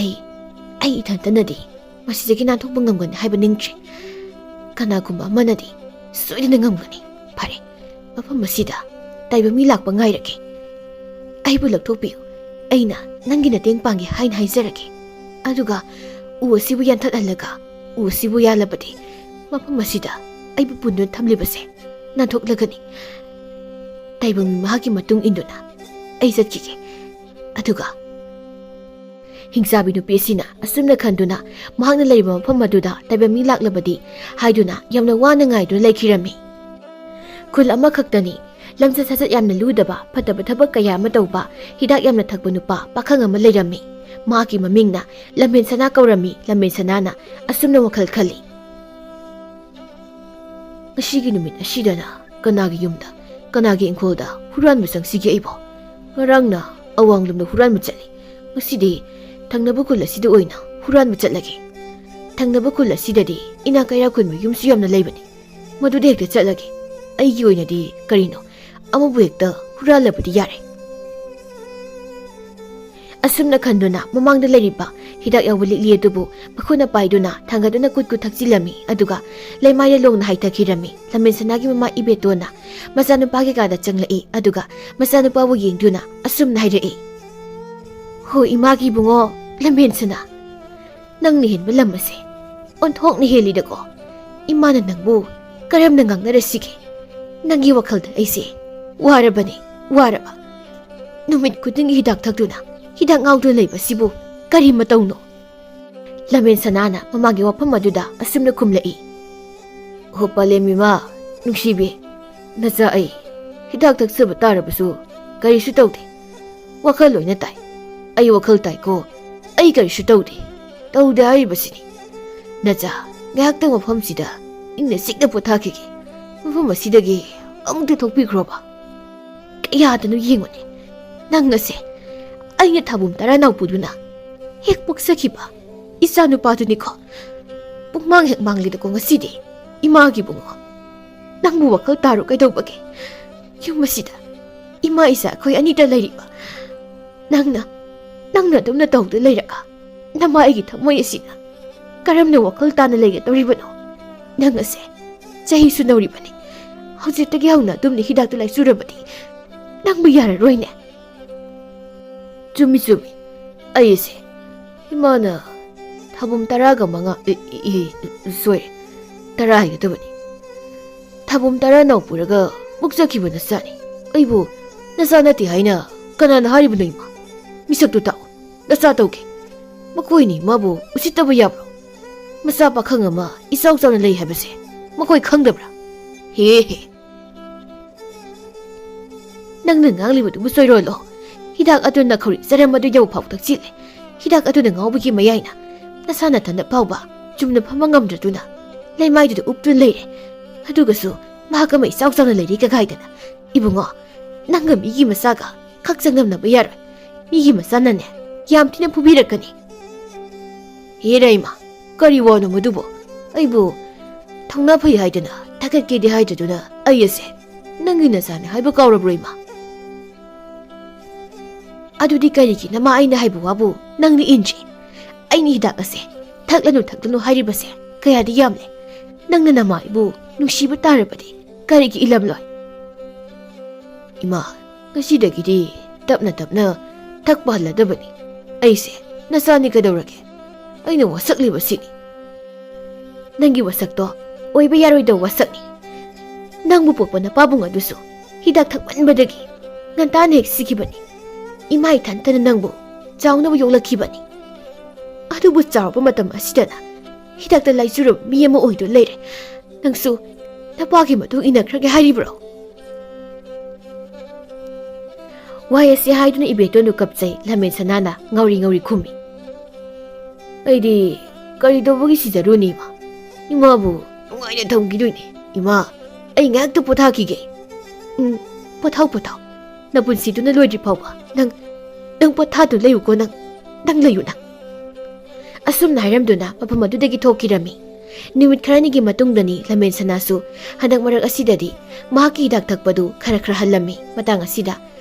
"ꯑꯩ, ꯑꯩ ꯏꯊꯟꯇꯅꯗꯤ ꯃꯁꯤꯗꯒꯤ ꯅꯥꯟꯊꯣꯛꯄ ꯉꯝꯒꯅꯤ ꯍꯥꯏꯕ ꯅꯤꯡꯗ꯭ꯔꯦ꯫ ꯀꯅꯥꯒꯨꯝꯕ ꯑꯃꯅꯗꯤ ꯁꯣꯏꯗꯅ ꯉꯝꯒꯅꯤ꯫ ꯐꯔꯦ, ꯃꯐꯝ ꯑꯁꯤꯗ ꯇꯥꯏꯕꯪ ꯃꯤ ꯂꯥꯛꯄ ꯉꯥꯏꯔꯒꯦ꯫ ꯑꯩꯕꯨ ꯂꯧꯊꯣꯛꯄꯤꯌꯨ꯫ ꯑꯩꯅ ꯅꯪꯒꯤ ꯃꯇꯦꯡ ꯄꯥꯡꯒꯦ ꯍꯥꯏꯅ ꯍꯥꯏꯖꯔꯒꯦ꯫ ꯑꯗꯨꯒ ꯎ ꯑꯁꯤꯕꯨ ꯌꯥꯟꯊꯠꯍꯜꯂꯒ ꯎ ꯑꯁꯤꯕꯨ ꯌꯥꯜꯂꯕꯗꯤ ꯃꯐꯝ ꯑꯁꯤꯗ ꯑꯩꯕꯨ ꯄꯨꯟꯗꯨꯅ ꯊꯝꯂꯤꯕꯁꯦ ꯅꯥꯟꯊꯣꯛꯂꯒꯅꯤ꯫ ꯇꯥꯏꯕꯪ ꯃꯤ ꯃꯍꯥꯛꯀꯤ ꯃꯇꯨꯡ ꯏꯟꯗꯨꯅ ꯑꯩ ꯆꯠꯈꯤꯒꯦ꯫" ꯑꯗꯨꯒ ꯍꯤꯡꯆꯥꯕꯤ ꯅꯨꯄꯤ ꯑꯁꯤꯅ ꯑꯁꯨꯝꯅ ꯈꯟꯗꯨꯅ ꯃꯍꯥꯛꯅ ꯂꯩꯔꯤꯕ ꯃꯐꯝ ꯑꯗꯨꯗ ꯇꯥꯏꯕꯪ ꯃꯤ ꯂꯥꯛꯂꯕꯗꯤ ꯍꯥꯏꯗꯨꯅ ꯌꯥꯝꯅ ꯋꯥꯅ ꯉꯥꯏꯗꯨꯅ ꯂꯩꯈꯤꯔꯝꯃꯤ꯫ ꯈꯨꯜ ꯑꯃꯈꯛꯇꯅꯤ꯫ ꯂꯝꯆꯠ ꯁꯥꯖꯠ ꯌꯥꯝꯅ ꯂꯨꯗꯕ, ꯐꯠꯇꯕ ꯊꯕꯛ ꯀꯌꯥ ꯑꯃ ꯇꯧꯕ, ꯍꯤꯗꯥꯛ ꯌꯥꯝꯅ ꯊꯛꯄ ꯅꯨꯄꯥ ꯄꯥꯈꯪ ꯑꯃ ꯂꯩꯔꯝꯃꯤ꯫ ꯃꯍꯥꯛꯀꯤ ꯃꯃꯤꯡꯅ ꯂꯝꯍꯦꯟ ꯁꯅꯥ ꯀꯧꯔꯝꯃꯤ꯫ ꯂꯝꯍꯦꯟ ꯁꯅꯥꯅ ꯑꯁꯨꯝꯅ ꯋꯥꯈꯜ ꯈꯜꯂꯤ, "ꯉꯁꯤꯒꯤ ꯅꯨꯃꯤꯠ ꯑꯁꯤꯗꯅ ꯀꯅꯥꯒꯤ ꯌꯨꯝꯗ, ꯀꯅꯥꯒꯤ ꯏꯪꯈꯣꯜꯗ ꯍꯨꯔꯥꯟꯕ ꯆꯪꯁꯤꯒꯦ ꯑꯩꯕꯣ? ꯉꯔꯥꯡꯅ ꯑꯋꯥꯡꯂꯣꯝꯗ ꯍꯨꯔꯥꯟꯕ ꯆꯠꯂꯤ, ꯉꯁꯤꯗꯤ ꯊꯪꯅꯕ ꯈꯨꯜ ꯑꯁꯤꯗ ꯑꯣꯏꯅ ꯍꯨꯔꯥꯟꯕ ꯆꯠꯂꯒꯦ꯫ ꯊꯪꯅꯕ ꯈꯨꯜ ꯑꯁꯤꯗꯗꯤ ꯏꯅꯥꯛ ꯀꯩꯔꯥꯛ ꯈꯨꯟꯕ ꯌꯨꯝꯁꯨ ꯌꯥꯝꯅ ꯂꯩꯕꯅꯤ꯫ ꯃꯗꯨꯗ ꯍꯦꯛꯇ ꯆꯠꯂꯒꯦ꯫ ꯑꯩꯒꯤ ꯑꯣꯏꯅꯗꯤ ꯀꯔꯤꯅꯣ ꯑꯃꯕꯨ ꯍꯦꯛꯇ ꯍꯨꯔꯥꯜꯂꯕꯗꯤ ꯌꯥꯔꯦ꯫" ꯑꯁꯨꯝꯅ ꯈꯟꯗꯨꯅ ꯃꯃꯥꯡꯗ ꯂꯩꯔꯤꯕ ꯍꯤꯗꯥꯛ ꯌꯥꯎꯕ ꯂꯤꯛꯂꯤ ꯑꯗꯨꯕꯨ ꯃꯈꯨꯠꯅ ꯄꯥꯏꯗꯨꯅ ꯊꯥꯡꯒꯠꯇꯨꯅ ꯀꯨꯠ ꯀꯨꯠ ꯊꯛꯆꯤꯜꯂꯝꯃꯤ꯫ ꯑꯗꯨꯒ ꯂꯩꯃꯥꯏꯗ ꯂꯣꯡꯅ ꯍꯥꯏꯊꯈꯤꯔꯝꯃꯤ꯫ ꯂꯝꯃꯦꯟ ꯁꯅꯥꯒꯤ ꯃꯃꯥ ꯏꯕꯦꯇꯣꯟꯅ ꯃꯆꯥꯅꯨꯄꯥꯒꯤ ꯀꯥꯗ ꯆꯪꯂꯛꯏ꯫ ꯑꯗꯨꯒ ꯃꯆꯥꯅꯨꯄꯥꯕꯨ ꯌꯦꯡꯗꯨꯅ ꯑꯁꯨꯝꯅ ꯍꯥꯏꯔꯛꯏ, "ꯍꯣ, ꯏꯃꯥꯒꯤ ꯏꯕꯨꯡꯉꯣ, ꯂꯝꯃꯦꯟ ꯁꯅꯥ, ꯅꯪꯅ ꯍꯦꯟꯕ ꯂꯝ ꯑꯁꯦ ꯑꯣꯟꯊꯣꯛꯅ ꯍꯦꯜꯂꯤꯗꯀꯣ꯫ ꯏꯃꯥꯅ ꯅꯪꯕꯨ ꯀꯔꯝꯅ ꯉꯥꯡꯅꯔꯁꯤꯒꯦ? ꯅꯪꯒꯤ ꯋꯥꯈꯜꯗ ꯑꯩꯁꯦ ꯋꯥꯔꯕꯅꯤ, ꯋꯥꯔꯕ꯫ ꯅꯨꯃꯤꯠ ꯈꯨꯗꯤꯡꯒꯤ ꯍꯤꯗꯥꯛ ꯊꯛꯇꯨꯅ ꯍꯤꯗꯥꯛ ꯉꯥꯎꯗꯨꯅ ꯂꯩꯕꯁꯤꯕꯨ ꯀꯔꯤ ꯃꯇꯧꯅꯣ? ꯂꯃꯦꯟ ꯁꯅꯥꯅ ꯃꯃꯥꯒꯤ ꯋꯥꯐꯝ ꯑꯗꯨꯗ ꯑꯁꯨꯝꯅ ꯈꯨꯝꯂꯛꯏ꯫ "ꯍꯣ ꯄꯂꯦꯝ ꯏꯃꯥ, ꯅꯨꯡꯁꯤꯕꯤ, ꯅꯆꯥ ꯑꯩ ꯍꯤꯗꯥꯛ ꯊꯛꯆꯕ ꯇꯥꯔꯕꯁꯨ ꯀꯔꯤꯁꯨ ꯇꯧꯗꯦ꯫ ꯋꯥꯈꯜ ꯂꯣꯏꯅ ꯇꯥꯏ꯫ ꯑꯩ ꯋꯥꯈꯜ ꯇꯥꯏꯀꯣ꯫ ꯑꯩ ꯀꯔꯤꯁꯨ ꯇꯧꯗꯦ꯫ ꯇꯧꯗꯦ ꯍꯥꯏꯔꯤꯕꯁꯤꯅꯤ꯫ ꯅꯆꯥ, ꯉꯥꯏꯍꯥꯛꯇꯪ ꯃꯐꯝꯁꯤꯗ ꯏꯪꯅ ꯆꯤꯛꯅ ꯄꯣꯊꯥꯈꯤꯒꯦ꯫ ꯃꯐꯝ ꯑꯁꯤꯗꯒꯤ ꯑꯃꯨꯛꯇ ꯊꯣꯛꯄꯤꯈ꯭ꯔꯣꯕ꯫ ꯀꯌꯥꯗꯅꯣ ꯌꯦꯡꯉꯨꯅꯦ, ꯅꯪ ꯑꯁꯦ ꯑꯩꯅ ꯊꯥꯕꯨꯝ ꯇꯔꯥ ꯅꯥꯎꯄꯨꯗꯨꯅ ꯍꯦꯛ ꯄꯣꯛꯆꯈꯤꯕ ꯏꯆꯥ ꯅꯨꯄꯥꯗꯨꯅꯤꯀꯣ꯫ ꯄꯨꯡꯃꯥꯡ ꯍꯦꯛ ꯃꯥꯡꯂꯤꯗꯀꯣ ꯉꯁꯤꯗꯤ, ꯏꯃꯥꯒꯤ ꯏꯕꯨꯡꯉꯣ꯫ ꯅꯪꯕꯨ ꯋꯥꯈꯜ ꯇꯥꯔꯣ ꯀꯩꯗꯧꯕꯒꯦ? ꯌꯨꯝ ꯑꯁꯤꯗ ꯏꯃꯥ ꯏꯆꯥ ꯑꯩꯈꯣꯏ ꯑꯅꯤꯇ ꯂꯩꯔꯤꯕ ꯅꯪꯅ, ꯅꯪꯅ ꯑꯗꯨꯝꯅ ꯇꯧꯗꯨ ꯂꯩꯔꯒ ꯅꯃꯥ ꯑꯩꯒꯤ ꯊꯃꯣꯏ ꯑꯁꯤꯅ ꯀꯔꯝꯅ ꯋꯥꯈꯜ ꯇꯥꯅ ꯂꯩꯒꯗꯧꯔꯤꯕꯅꯣ? ꯅꯪ ꯑꯁꯦ ꯆꯍꯤꯁꯨ ꯅꯧꯔꯤꯕꯅꯤ꯫ ꯍꯧꯖꯤꯛꯇꯒꯤ ꯍꯧꯅ ꯑꯗꯨꯝꯅ ꯍꯤꯗꯥꯛꯇꯨ ꯂꯥꯏꯆꯨꯔꯕꯗꯤ ꯅꯪꯕꯨ ꯌꯥꯔꯔꯣꯏꯅꯦ꯫ ꯆꯨꯝꯃꯤ, ꯆꯨꯝꯃꯤ꯫ ꯑꯩꯁꯦ ꯏꯃꯥꯅ ꯊꯥꯕꯨꯝ ꯇꯔꯥꯒ ꯃꯉꯥ, ꯏ, ꯏ, ꯏ, ꯁꯣꯏꯔꯦ, ꯇꯔꯥ ꯍꯥꯏꯒꯗꯕꯅꯤ꯫ ꯊꯥꯕꯨꯝ ꯇꯔꯥ ꯅꯥꯎ ꯄꯨꯔꯒ ꯄꯣꯛꯆꯈꯤꯕ ꯅꯆꯥꯅꯤ꯫ ꯑꯩꯕꯨ ꯅꯆꯥ ꯅꯠꯇꯦ ꯍꯥꯏꯅ ꯀꯅꯥꯅ ꯍꯥꯏꯔꯤꯕꯅꯣ ꯏꯃꯥ? ꯃꯤꯁꯛꯇꯨ ꯇꯥꯛꯎ, ꯅꯆꯥ ꯇꯧꯒꯦ꯫ ꯃꯈꯣꯏꯅꯤ ꯏꯃꯥꯕꯨ ꯎꯁꯤꯠꯇꯕ ꯌꯥꯕ꯭ꯔꯣ? ꯃꯆꯥ ꯄꯥꯈꯪ ꯑꯃ ꯏꯆꯥꯎ ꯆꯥꯎꯅ ꯂꯩ ꯍꯥꯏꯕꯁꯦ ꯃꯈꯣꯏ ꯈꯪꯗꯕ꯭ꯔꯥ? ꯍꯦ ꯍꯦ꯫ ꯅꯪꯅ ꯉꯥꯡꯂꯤꯕꯗꯨꯕꯨ ꯁꯣꯏꯔꯣꯜꯂꯣ꯫ ꯍꯤꯗꯥꯛ ꯑꯗꯨ ꯅꯈꯧꯔꯤ ꯆꯔꯝ ꯑꯗꯨ ꯌꯧ ꯐꯥꯎ ꯊꯛꯆꯤꯜꯂꯦ꯫ ꯍꯤꯗꯥꯛ ꯑꯗꯨꯅ ꯉꯥꯎꯕꯒꯤ ꯃꯌꯥꯏꯅ ꯅꯁꯥ ꯅꯊꯟꯗ ꯐꯥꯎꯕ ꯆꯨꯝꯅ ꯐꯝꯕ ꯉꯝꯗ꯭ꯔꯗꯨꯅ ꯂꯩꯃꯥꯏꯗꯨꯗ ꯎꯞꯇꯨꯅ ꯂꯩꯔꯦ꯫ ꯑꯗꯨꯒꯁꯨ ꯃꯍꯥꯛ ꯑꯃ ꯏꯆꯥꯎ ꯆꯥꯎꯅ ꯂꯩꯔꯤ ꯀꯒꯥꯏꯗꯅ꯫ ꯏꯕꯨꯡꯉꯣ, ꯅꯪꯒ ꯃꯤꯒꯤ ꯃꯆꯥꯒ ꯈꯛ ꯆꯥꯡꯗꯝꯅꯕ ꯌꯥꯔꯣꯏ꯫ ꯃꯤꯒꯤ ꯃꯆꯥꯅꯅꯦ ꯌꯥꯝ ꯊꯤꯅ ꯐꯨꯕꯤꯔꯛꯀꯅꯤ꯫ ꯍꯦ ꯔꯩꯃ, ꯀꯔꯤ ꯋꯥꯅꯣ ꯃꯗꯨꯕꯣ? ꯑꯩꯕꯨ ꯊꯧꯅꯥ ꯐꯩ ꯍꯥꯏꯗꯅ ꯊꯥꯒꯠꯀꯦꯗꯤ ꯍꯥꯏꯗ꯭ꯔꯗꯨꯅ ꯑꯩ ꯑꯁꯦ ꯅꯪꯒꯤ ꯅꯆꯥꯅꯦ ꯍꯥꯏꯕ ꯀꯥꯎꯔꯕ꯭ꯔꯣ ꯏꯃꯥ? ꯑꯗꯨꯗꯤ ꯀꯔꯤꯒꯤ ꯅꯃꯥ ꯑꯩꯅ ꯍꯥꯏꯕ ꯋꯥꯕꯨ ꯅꯪꯅ ꯏꯟꯗ꯭ꯔꯤ? ꯑꯩꯅ ꯍꯤꯗꯥꯛ ꯑꯁꯦ ꯊꯛꯂꯅꯨ ꯊꯛꯂꯅꯨ ꯍꯥꯏꯔꯤꯕꯁꯦ ꯀꯌꯥꯗꯤ ꯌꯥꯝꯂꯦ꯫ ꯅꯪꯅ ꯅꯃꯥ ꯑꯩꯕꯨ ꯅꯨꯡꯁꯤꯕ ꯇꯥꯔꯕꯗꯤ ꯀꯔꯤꯒꯤ ꯏꯜꯂꯝꯂꯣꯏ? ꯏꯃꯥ, ꯉꯁꯤꯗꯒꯤꯗꯤ ꯇꯞꯅ ꯇꯞꯅ ꯊꯛꯄ ꯍꯜꯂꯗꯕꯅꯤ꯫ ꯑꯩꯁꯦ ꯅꯆꯥꯅꯤ ꯀꯩꯗꯧꯔꯒꯦ? ꯑꯩꯅ ꯋꯥꯁꯛꯂꯤꯕꯁꯤꯅꯤ꯫ ꯅꯪꯒꯤ ꯋꯥꯁꯛꯇꯣ ꯑꯣꯏꯕ ꯌꯥꯔꯣꯏꯗꯕ ꯋꯥꯁꯛꯅꯤ꯫ ꯅꯪꯕꯨ ꯄꯣꯛꯄ ꯅꯄꯥꯕꯨꯡ ꯑꯗꯨꯁꯨ ꯍꯤꯗꯥꯛ ꯊꯛꯃꯟꯕꯗꯒꯤ ꯉꯟꯇꯥꯅ ꯍꯦꯛ ꯁꯤꯈꯤꯕꯅꯤ꯫ ꯏꯃꯥ ꯏꯊꯟꯇꯅ ꯅꯪꯕꯨ ꯆꯥꯎꯅꯕ ꯌꯣꯛꯂꯛꯈꯤꯕꯅꯤ꯫ ꯑꯗꯨꯕꯨ ꯆꯥꯎꯔꯕ ꯃꯇꯝ ꯑꯁꯤꯗꯅ ꯍꯤꯗꯥꯛꯇ ꯂꯥꯏꯆꯨꯔꯕ ꯃꯤ ꯑꯃ ꯑꯣꯏꯗꯨꯅ ꯂꯩꯔꯦ꯫ ꯅꯪꯁꯨ ꯅꯄꯥꯒꯤ ꯃꯇꯨꯡ ꯏꯟꯅꯈ꯭ꯔꯒꯦ ꯍꯥꯏꯔꯤꯕ꯭ꯔꯣ? ꯋꯥꯍꯩ ꯑꯁꯤ ꯍꯥꯏꯗꯨꯅ ꯏꯕꯦꯇꯣꯟꯗꯨ ꯀꯞꯆꯩ꯫ ꯂꯃꯦꯟ ꯁꯅꯥꯅ ꯉꯥꯎꯔꯤ ꯉꯥꯎꯔꯤ ꯈꯨꯝꯃꯤ꯫ ꯑꯩꯗꯤ ꯀꯔꯤ ꯇꯧꯕꯒꯤ ꯁꯤꯖꯔꯨꯅꯤ, ꯏꯃꯥ? ꯏꯃꯥꯕꯨ ꯅꯨꯡꯉꯥꯏꯅ ꯊꯝꯈꯤꯗꯣꯏꯅꯤ꯫ ꯏꯃꯥ, ꯑꯩ ꯉꯥꯏꯍꯥꯛꯇ ꯄꯣꯊꯥꯈꯤꯒꯦ꯫ ꯎꯝ, ꯄꯣꯊꯥꯎ, ꯄꯣꯊꯥꯎ꯫ ꯅꯄꯨꯟꯁꯤꯗꯨꯅ ꯂꯣꯏꯗ꯭ꯔꯤ ꯐꯥꯎꯕ ꯅꯪ, ꯅꯪ ꯄꯣꯊꯥꯗꯨ ꯂꯩꯌꯨꯀꯣ, ꯅꯪ, ꯅꯪ ꯂꯩꯌꯨ, ꯅꯪ꯫ ꯑꯁꯨꯝꯅ ꯍꯥꯏꯔꯝꯗꯨꯅ ꯃꯐꯝ ꯑꯗꯨꯗꯒꯤ ꯊꯣꯛꯈꯤꯔꯝꯃꯤ꯫ ꯅꯨꯃꯤꯠ ꯈꯔꯅꯤꯒꯤ ꯃꯇꯨꯡꯗꯅꯤ ꯂꯃꯦꯟ ꯁꯅꯥꯁꯨ ꯍꯟꯗꯛ ꯃꯔꯛ ꯑꯁꯤꯗꯗꯤ ꯃꯍꯥꯛꯀꯤ ꯍꯤꯗꯥꯛ ꯊꯛꯄꯗꯨ ꯈꯔ ꯈꯔ ꯍꯜꯂꯝꯃꯤ꯫ ꯃꯇꯥꯡ ꯑꯁꯤꯗ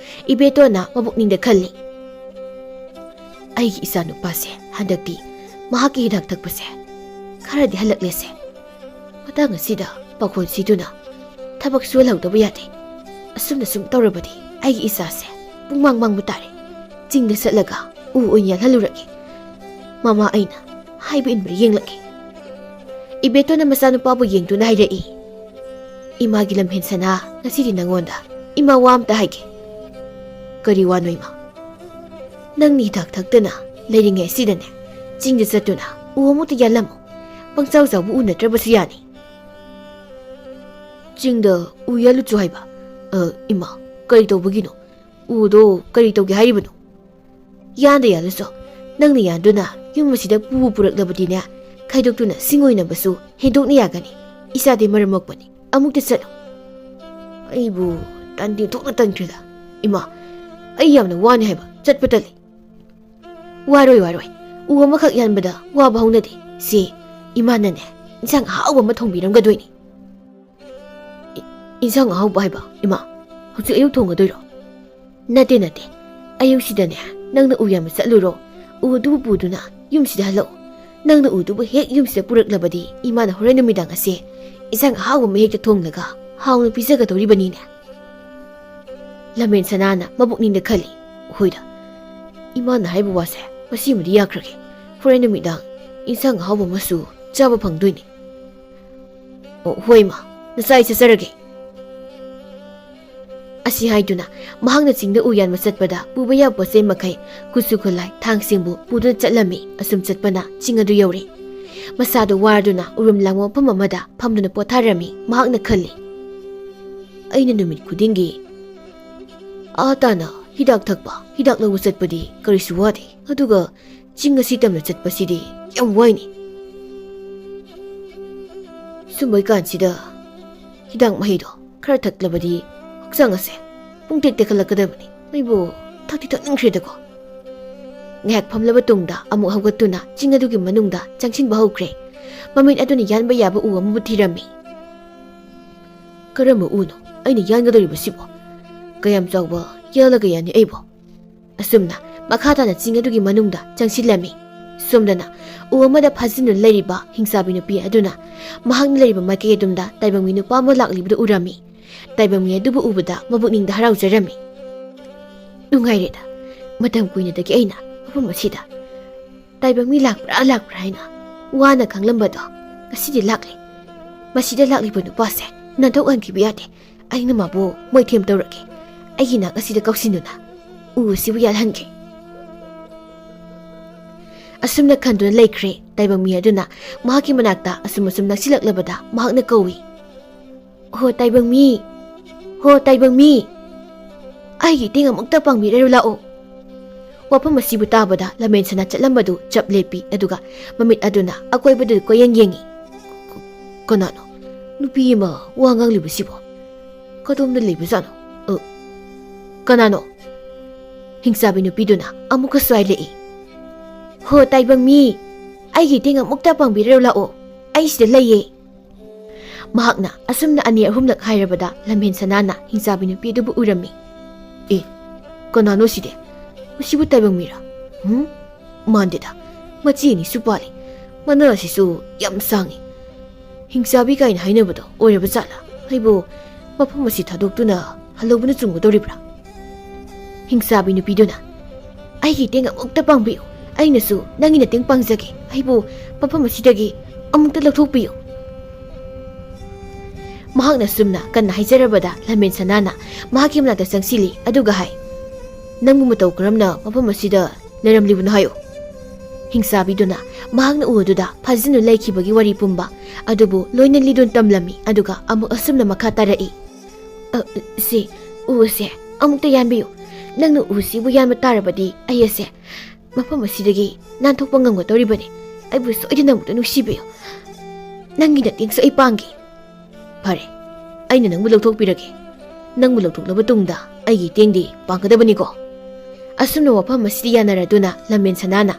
ꯏꯕꯦꯇꯣꯟꯅ ꯃꯕꯨꯛꯅꯤꯡꯗ ꯈꯜꯂꯤ, "ꯑꯩꯒꯤ ꯏꯆꯥꯅꯨꯄꯥꯁꯦ ꯍꯟꯗꯛꯇꯤ ꯃꯍꯥꯛꯀꯤ ꯍꯤꯗꯥꯛ ꯊꯛꯄꯁꯦ ꯈꯔꯗꯤ ꯍꯜꯂꯛꯂꯦꯁꯦ꯫ ꯃꯇꯥꯡ ꯑꯁꯤꯗ ꯄꯥꯈꯣꯟ ꯁꯤꯗꯨꯅ ꯊꯕꯛ ꯁꯨꯍꯜꯍꯧꯗꯕ ꯌꯥꯗꯦ꯫ ꯑꯁꯨꯝꯅ ꯁꯨꯝ ꯇꯧꯔꯕꯗꯤ ꯑꯩꯒꯤ ꯏꯆꯥꯁꯦ ꯄꯨꯡꯃꯥꯡ ꯃꯥꯡꯕ ꯇꯥꯔꯦ꯫ ꯆꯤꯡꯗ ꯆꯠꯂꯒ ꯎ ꯑꯣꯏꯅ ꯌꯥꯜꯍꯜꯂꯨꯔꯒꯦ꯫ ꯃꯃꯥ ꯑꯩꯅ ꯍꯥꯏꯕ ꯏꯟꯕ꯭ꯔꯥ ꯌꯦꯡꯂꯛꯀꯦ꯫" ꯏꯕꯦꯇꯣꯟꯅ ꯃꯆꯥꯅꯨꯄꯥꯕꯨ ꯌꯦꯡꯗꯨꯅ ꯍꯥꯏꯔꯛꯏ, "ꯏꯃꯥꯒꯤ ꯂꯝꯍꯦꯟ ꯁꯅꯥ, ꯉꯁꯤꯗꯤ ꯅꯪꯉꯣꯟꯗ ꯏꯃꯥ ꯋꯥ ꯑꯝꯇ ꯍꯥꯏꯒꯦ꯫" "ꯀꯔꯤ ꯋꯥꯅꯣ, ꯏꯃꯥ?" "ꯅꯪꯅ ꯍꯤꯗꯥꯛ ꯊꯛꯇꯅ ꯂꯩꯔꯤꯉꯩ ꯑꯁꯤꯗꯅꯦ, ꯆꯤꯡꯗ ꯆꯠꯇꯨꯅ ꯎ ꯑꯃꯨꯛꯇ ꯌꯥꯜꯂꯝꯃꯨ꯫ ꯄꯪꯆꯥꯎ ꯆꯥꯎꯕ ꯎ ꯅꯠꯇ꯭ꯔꯕꯁꯨ ꯌꯥꯅꯤ꯫" "ꯆꯤꯡꯗ ꯎ ꯌꯥꯜꯂꯨꯆꯣ ꯍꯥꯏꯕ? ꯑ, ꯏꯃꯥ, ꯀꯔꯤ ꯇꯧꯕꯒꯤꯅꯣ? ꯎꯗꯣ ꯀꯔꯤ ꯇꯧꯒꯦ ꯍꯥꯏꯔꯤꯕꯅꯣ?" "ꯌꯥꯟꯗ ꯌꯥꯜꯂꯨꯆꯣ꯫ ꯅꯪꯅ ꯌꯥꯟꯗꯨꯅ ꯌꯨꯝ ꯑꯁꯤꯗ ꯄꯨꯕꯨ ꯄꯨꯔꯛꯂꯕꯗꯤꯅꯦ, ꯈꯥꯏꯗꯣꯛꯇꯨꯅ ꯁꯤꯡ ꯑꯣꯏꯅꯕꯁꯨ ꯍꯦꯟꯗꯣꯛꯅ ꯌꯥꯒꯅꯤ꯫ ꯏꯆꯥꯗꯤ ꯃꯔꯝ ꯃꯣꯛꯄꯅꯤ꯫ ꯑꯃꯨꯛꯇ ꯆꯠꯂꯨ꯫" "ꯑꯩꯕꯨ ꯇꯟꯗꯤ ꯊꯣꯛꯅ ꯇꯟꯈ꯭ꯔꯦꯗ꯫ ꯏꯃꯥ, ꯑꯩ ꯌꯥꯝꯅ ꯋꯥꯅꯤ ꯍꯥꯏꯕ, ꯆꯠꯄ ꯇꯜꯂꯤ꯫" "ꯋꯥꯔꯣꯏ, ꯋꯥꯔꯣꯏ꯫ ꯎ ꯑꯃꯈꯛ ꯌꯥꯟꯕꯗ ꯋꯥꯕ ꯍꯧꯅꯗꯦ꯫ ꯁꯦ, ꯏꯃꯥꯅꯅꯦ, ꯏꯟꯁꯥꯡ ꯑꯍꯥꯎꯕ ꯑꯃ ꯊꯣꯡꯕꯤꯔꯝꯒꯗꯣꯏꯅꯤ꯫" "ꯏ-, ꯏꯟꯁꯥꯡ ꯑꯍꯥꯎꯕ ꯍꯥꯏꯕ? ꯏꯃꯥ, ꯍꯧꯖꯤꯛ ꯑꯌꯨꯛ ꯊꯣꯡꯒꯗꯣꯏꯔꯣ?" "ꯅꯠꯇꯦ, ꯅꯠꯇꯦ꯫ ꯑꯌꯨꯛꯁꯤꯗꯅꯦ, ꯅꯪꯅ ꯎ ꯌꯥꯟꯕ ꯆꯠꯂꯨꯔꯣ꯫ ꯎ ꯑꯗꯨꯕꯨ ꯄꯨꯗꯨꯅ ꯌꯨꯝꯁꯤꯗ ꯍꯜꯂꯛꯎ꯫ ꯅꯪꯅ ꯎꯗꯨꯕꯨ ꯍꯦꯛ ꯌꯨꯝꯁꯤꯗ ꯄꯨꯔꯛꯂꯕꯗꯤ, ꯏꯃꯥꯅ ꯍꯣꯔꯦꯟ ꯅꯨꯃꯤꯗꯥꯡ ꯑꯁꯦ ꯏꯟꯁꯥꯡ ꯑꯍꯥꯎꯕ ꯑꯃ ꯍꯦꯛꯇ ꯊꯣꯡꯂꯒ ꯍꯥꯎꯅ ꯄꯤꯖꯒꯗꯧꯔꯤꯕꯅꯤꯅꯦ꯫" ꯂꯃꯦꯟ ꯁꯅꯥꯅ ꯃꯕꯨꯛꯅꯤꯡꯗ ꯈꯜꯂꯤ, "ꯍꯣꯏꯗ, ꯏꯃꯥꯅ ꯍꯥꯏꯕ ꯋꯥꯁꯦ ꯃꯁꯤꯃꯗꯤ ꯌꯥꯈ꯭ꯔꯒꯦ꯫ ꯍꯣꯔꯦꯟ ꯅꯨꯃꯤꯗꯥꯡ ꯏꯟꯁꯥꯡ ꯑꯍꯥꯎꯕ ꯑꯃꯁꯨ ꯆꯥꯕ ꯐꯪꯗꯣꯏꯅꯤ꯫" "ꯑꯣ, ꯍꯣꯏ, ꯏꯃꯥ, ꯅꯆꯥ ꯑꯩ ꯆꯠꯆꯔꯒꯦ꯫" ꯑꯁꯤ ꯍꯥꯏꯗꯨꯅ ꯃꯍꯥꯛꯅ ꯆꯤꯡꯗ ꯎ ꯌꯥꯟꯕ ꯆꯠꯄꯗ ꯄꯨꯕ ꯌꯥꯕ ꯄꯣꯠ ꯆꯩ ꯃꯈꯩ, ꯈꯨꯠꯁꯨ ꯈꯨꯠꯂꯥꯏ, ꯊꯥꯡꯁꯤꯡꯕꯨ ꯄꯨꯗꯨꯅ ꯆꯠꯂꯝꯃꯤ꯫ ꯑꯁꯨꯝ ꯆꯠꯄꯅ ꯆꯤꯡ ꯑꯗꯨ ꯌꯧꯔꯦ꯫ ꯃꯁꯥꯗꯨ ꯋꯥꯔꯗꯨꯅ ꯎꯔꯨꯝ ꯂꯥꯡꯕ ꯃꯐꯝ ꯑꯃꯗ ꯐꯝꯗꯨꯅ ꯄꯣꯊꯥꯔꯝꯃꯤ꯫ ꯃꯍꯥꯛꯅ ꯈꯜꯂꯤ, "ꯑꯩꯅ ꯅꯨꯃꯤꯠ ꯈꯨꯗꯤꯡꯒꯤ ꯑꯥ ꯇꯥꯅ ꯍꯤꯗꯥꯛ ꯊꯛꯄ, ꯍꯤꯗꯥꯛ ꯂꯧꯕ ꯆꯠꯄꯗꯤ ꯀꯔꯤꯁꯨ ꯋꯥꯗꯦ, ꯑꯗꯨꯒ ꯆꯤꯡ ꯑꯁꯤ ꯇꯝꯅ ꯆꯠꯄꯁꯤꯗꯤ ꯌꯥꯝ ꯋꯥꯏꯅꯤ꯫ ꯁꯨꯝꯕꯩ ꯀꯥꯟꯁꯤꯗ ꯍꯤꯗꯥꯛ ꯃꯍꯤꯗꯣ ꯈꯔ ꯊꯛꯂꯕꯗꯤ ꯍꯛꯆꯥꯡ ꯑꯁꯦ ꯄꯨꯡꯇꯦꯛ ꯇꯦꯛꯈꯠꯂꯛꯀꯗꯕꯅꯤ꯫ ꯑꯩꯕꯨ ꯊꯛꯇꯤ ꯊꯛꯅꯤꯡꯈ꯭ꯔꯦꯗꯀꯣ꯫" ꯉꯥꯏꯍꯥꯛ ꯐꯝꯂꯕ ꯇꯨꯡꯗ ꯑꯃꯨꯛ ꯍꯧꯒꯠꯇꯨꯅ ꯆꯤꯡ ꯑꯗꯨꯒꯤ ꯃꯅꯨꯡꯗ ꯆꯪꯁꯤꯟꯕ ꯍꯧꯈ꯭ꯔꯦ꯫ ꯃꯃꯤꯠ ꯑꯗꯨꯅ ꯌꯥꯟꯕ ꯌꯥꯕ ꯎ ꯑꯃꯕꯨ ꯊꯤꯔꯝꯃꯤ꯫ "ꯀꯔꯝꯕ ꯎꯅꯣ ꯑꯩꯅ ꯌꯥꯟꯒꯗꯧꯔꯤꯕꯁꯤꯕꯣ? ꯀꯌꯥꯝ ꯆꯥꯎꯕ ꯌꯥꯜꯂꯒ ꯌꯥꯅꯤ ꯑꯩꯕꯣ?" ꯑꯁꯨꯝꯅ ꯃꯈꯥ ꯇꯥꯅ ꯆꯤꯡ ꯑꯗꯨꯒꯤ ꯃꯅꯨꯡꯗ ꯆꯪꯁꯤꯜꯂꯝꯃꯤ꯫ ꯁꯣꯝꯗꯅ ꯎ ꯑꯃꯗ ꯐꯥꯖꯤꯟꯗꯨꯅ ꯂꯩꯔꯤꯕ ꯍꯤꯡꯆꯥꯕꯤ ꯅꯨꯄꯤ ꯑꯗꯨꯅ ꯃꯍꯥꯛꯅ ꯂꯩꯔꯤꯕ ꯃꯥꯏꯀꯩ ꯑꯗꯨꯝꯗ ꯇꯥꯏꯕꯪ ꯃꯤ ꯅꯨꯄꯥ ꯑꯃ ꯂꯥꯛꯂꯤꯕꯗꯨ ꯎꯔꯝꯃꯤ꯫ ꯇꯥꯏꯕꯪ ꯃꯤ ꯑꯗꯨꯕꯨ ꯎꯕꯗ ꯃꯕꯨꯛꯅꯤꯡꯗ ꯍꯔꯥꯎꯖꯔꯝꯃꯤ꯫ "ꯅꯨꯡꯉꯥꯏꯔꯦꯗ, ꯃꯇꯝ ꯀꯨꯏꯅꯗꯒꯤ ꯑꯩꯅ ꯃꯐꯝ ꯑꯁꯤꯗ ꯇꯥꯏꯕꯪ ꯃꯤ ꯂꯥꯛꯄ꯭ꯔꯥ ꯂꯥꯛꯄ꯭ꯔꯥ ꯍꯥꯏꯅ ꯋꯥꯅ ꯈꯥꯡꯂꯝꯕꯗꯣ ꯉꯁꯤꯗꯤ ꯂꯥꯛꯂꯦ꯫ ꯃꯁꯤꯗ ꯂꯥꯛꯂꯤꯕ ꯅꯨꯄꯥꯁꯦ ꯅꯥꯟꯊꯣꯛꯍꯟꯈꯤꯕ ꯌꯥꯗꯦ꯫ ꯑꯩꯅ ꯃꯥꯕꯨ ꯃꯣꯏꯊꯦꯝ ꯇꯧꯔꯒꯦ꯫ ꯑꯩꯒꯤ ꯅꯥꯛ ꯑꯁꯤꯗ ꯀꯧꯁꯤꯟꯗꯨꯅ ꯎ ꯑꯁꯤꯕꯨ ꯌꯥꯜꯍꯟꯒꯦ꯫" ꯑꯁꯨꯝꯅ ꯈꯟꯗꯨꯅ ꯂꯩꯈ꯭ꯔꯦ꯫ ꯇꯥꯏꯕꯪ ꯃꯤ ꯑꯗꯨꯅ ꯃꯍꯥꯛꯀꯤ ꯃꯅꯥꯛꯇ ꯑꯁꯨꯝ ꯑꯁꯨꯝ ꯅꯛꯁꯤꯜꯂꯛꯂꯕꯗ ꯃꯍꯥꯛꯅ ꯀꯧꯏ, "ꯍꯣ ꯇꯥꯏꯕꯪ ꯃꯤ! ꯍꯣ ꯇꯥꯏꯕꯪ ꯃꯤ! ꯑꯩꯒꯤ ꯏꯇꯦꯡ ꯑꯃꯨꯛꯇ ꯄꯥꯡꯕꯤꯔꯔꯨ ꯂꯥꯛꯑꯣ꯫" ꯋꯥꯐꯝ ꯑꯁꯤꯕꯨ ꯇꯥꯕꯗ ꯂꯝꯕꯦꯟ ꯁꯅꯥ ꯆꯠꯂꯝꯕꯗꯨ ꯆꯞ ꯂꯦꯞꯄꯤ, ꯑꯗꯨꯒ ꯃꯃꯤꯠ ꯑꯗꯨꯅ ꯑꯀꯣꯏꯕꯗꯨ ꯀꯣꯏꯌꯦꯡ ꯌꯦꯡꯏ꯫ "ꯀ-, ꯀꯅꯥꯅꯣ ꯅꯨꯄꯤ ꯑꯃ ꯋꯥ ꯉꯥꯡꯂꯤꯕꯁꯤꯕꯣ? ꯀꯗꯣꯝꯗ ꯂꯩꯕꯖꯥꯠꯅꯣ? ꯑ, ꯀꯅꯥꯅꯣ?" ꯍꯤꯡꯆꯥꯕꯤ ꯅꯨꯄꯤꯗꯨꯅ ꯑꯃꯨꯛꯀꯁꯨ ꯍꯥꯏꯂꯛꯏ, "ꯍꯣ ꯇꯥꯏꯕꯪ ꯃꯤ, ꯑꯩꯒꯤ ꯏꯇꯦꯡ ꯑꯃꯨꯛꯇ ꯄꯥꯡꯕꯤꯔꯔꯨ ꯂꯥꯛꯑꯣ, ꯑꯩ ꯁꯤꯗ ꯂꯩꯌꯦ꯫" ꯃꯍꯥꯛꯅ ꯑꯁꯨꯝꯅ ꯑꯅꯤ ꯑꯍꯨꯝꯂꯛ ꯍꯥꯏꯔꯕꯗ ꯂꯝꯍꯦꯟ ꯁꯅꯥꯅ ꯍꯤꯡꯆꯥꯕꯤ ꯅꯨꯄꯤ ꯑꯗꯨꯕꯨ ꯎꯔꯝꯃꯤ꯫ "ꯑꯦ, ꯀꯅꯥꯅꯣ ꯁꯤꯗꯤ? ꯃꯁꯤꯕꯨ ꯇꯥꯏꯕꯪ ꯃꯤꯔꯥ? ꯍꯨꯝ? ꯃꯥꯟꯗꯦꯗ, ꯃꯆꯤ ꯑꯅꯤꯁꯨ ꯄꯥꯜꯂꯤ, ꯃꯅꯥ ꯑꯁꯤꯁꯨ ꯌꯥꯝ ꯁꯥꯡꯉꯤ꯫ ꯍꯤꯡꯆꯥꯕꯤ ꯀꯥꯏꯅ ꯍꯥꯏꯅꯕꯗꯣ ꯑꯣꯏꯔꯕ ꯖꯥꯠꯂꯥ? ꯑꯩꯕꯨ ꯃꯐꯝ ꯑꯁꯤ ꯊꯥꯗꯣꯛꯇꯨꯅ ꯍꯜꯍꯧꯕꯅ ꯆꯨꯝꯒꯗꯧꯔꯤꯕ꯭ꯔꯥ?" ꯍꯤꯡꯆꯥꯕꯤ ꯅꯨꯄꯤꯗꯨꯅ, "ꯑꯩꯒꯤ ꯏꯇꯦꯡ ꯑꯃꯨꯛꯇ ꯄꯥꯡꯕꯤꯌꯨ, ꯑꯩꯅꯁꯨ ꯅꯪꯒꯤ ꯃꯇꯦꯡ ꯄꯥꯡꯖꯒꯦ, ꯑꯩꯕꯨ ꯃꯐꯝ ꯑꯁꯤꯗꯒꯤ ꯑꯃꯨꯛꯇ ꯂꯧꯊꯣꯛꯄꯤꯌꯨ꯫" ꯃꯍꯥꯛꯅ ꯁꯨꯝꯅ ꯀꯟꯅ ꯍꯥꯏꯖꯔꯕꯗ ꯂꯝꯍꯦꯟ ꯁꯅꯥꯅ ꯃꯍꯥꯛꯀꯤ ꯃꯅꯥꯛꯇ ꯆꯪꯁꯤꯜꯂꯤ, ꯑꯗꯨꯒ ꯍꯥꯏ, "ꯅꯪꯕꯨ ꯃꯇꯧ ꯀꯔꯝꯅ ꯃꯐꯝ ꯑꯁꯤꯗ ꯂꯩꯔꯝꯂꯤꯕꯅꯣ ꯍꯥꯏꯌꯨ?" ꯍꯤꯡꯆꯥꯕꯤꯗꯨꯅ ꯃꯍꯥꯛꯅ ꯎ ꯑꯗꯨꯗ ꯐꯥꯖꯤꯟꯗꯨꯅ ꯂꯩꯈꯤꯕꯒꯤ ꯋꯥꯔꯤ ꯄꯨꯝꯕ ꯑꯗꯨꯕꯨ ꯂꯣꯏꯅ ꯂꯤꯗꯨꯅ ꯇꯝꯂꯝꯃꯤ, ꯑꯗꯨꯒ ꯑꯃꯨꯛ ꯑꯁꯨꯝꯅ ꯃꯈꯥ ꯇꯥꯔꯛꯏ, "ꯑ, ꯁꯤ ꯎ ꯑꯁꯦ ꯑꯃꯨꯛꯇ ꯌꯥꯟꯕꯤꯌꯨ꯫ ꯅꯪꯅ ꯎ ꯑꯁꯤꯕꯨ ꯌꯥꯟꯕ ꯇꯥꯔꯕꯗꯤ ꯑꯩ ꯑꯁꯦ ꯃꯐꯝ ꯑꯁꯤꯗꯒꯤ ꯅꯥꯟꯊꯣꯛꯄ ꯉꯝꯒꯗꯧꯔꯤꯕꯅꯤ꯫ ꯑꯩꯕꯨ ꯁꯣꯏꯗꯅ ꯑꯃꯨꯛꯇ ꯅꯨꯡꯁꯤꯕꯤꯌꯨ꯫ ꯅꯪꯒꯤ ꯅꯇꯦꯡꯁꯨ ꯑꯩ ꯄꯥꯡꯒꯦ꯫" "ꯐꯔꯦ, ꯑꯩꯅ ꯅꯪꯕꯨ ꯂꯧꯊꯣꯛꯄꯤꯔꯒꯦ꯫ ꯅꯪꯕꯨ ꯂꯧꯊꯣꯛꯂꯕ ꯇꯨꯡꯗ ꯑꯩꯒꯤ ꯏꯇꯦꯡꯗꯤ ꯄꯥꯡꯒꯗꯕꯅꯤꯀꯣ?" ꯑꯁꯨꯝꯅ ꯋꯥꯐꯝ ꯑꯁꯤꯗ ꯌꯥꯅꯔꯗꯨꯅ ꯂꯝꯃꯦꯟ ꯁꯅꯥꯅ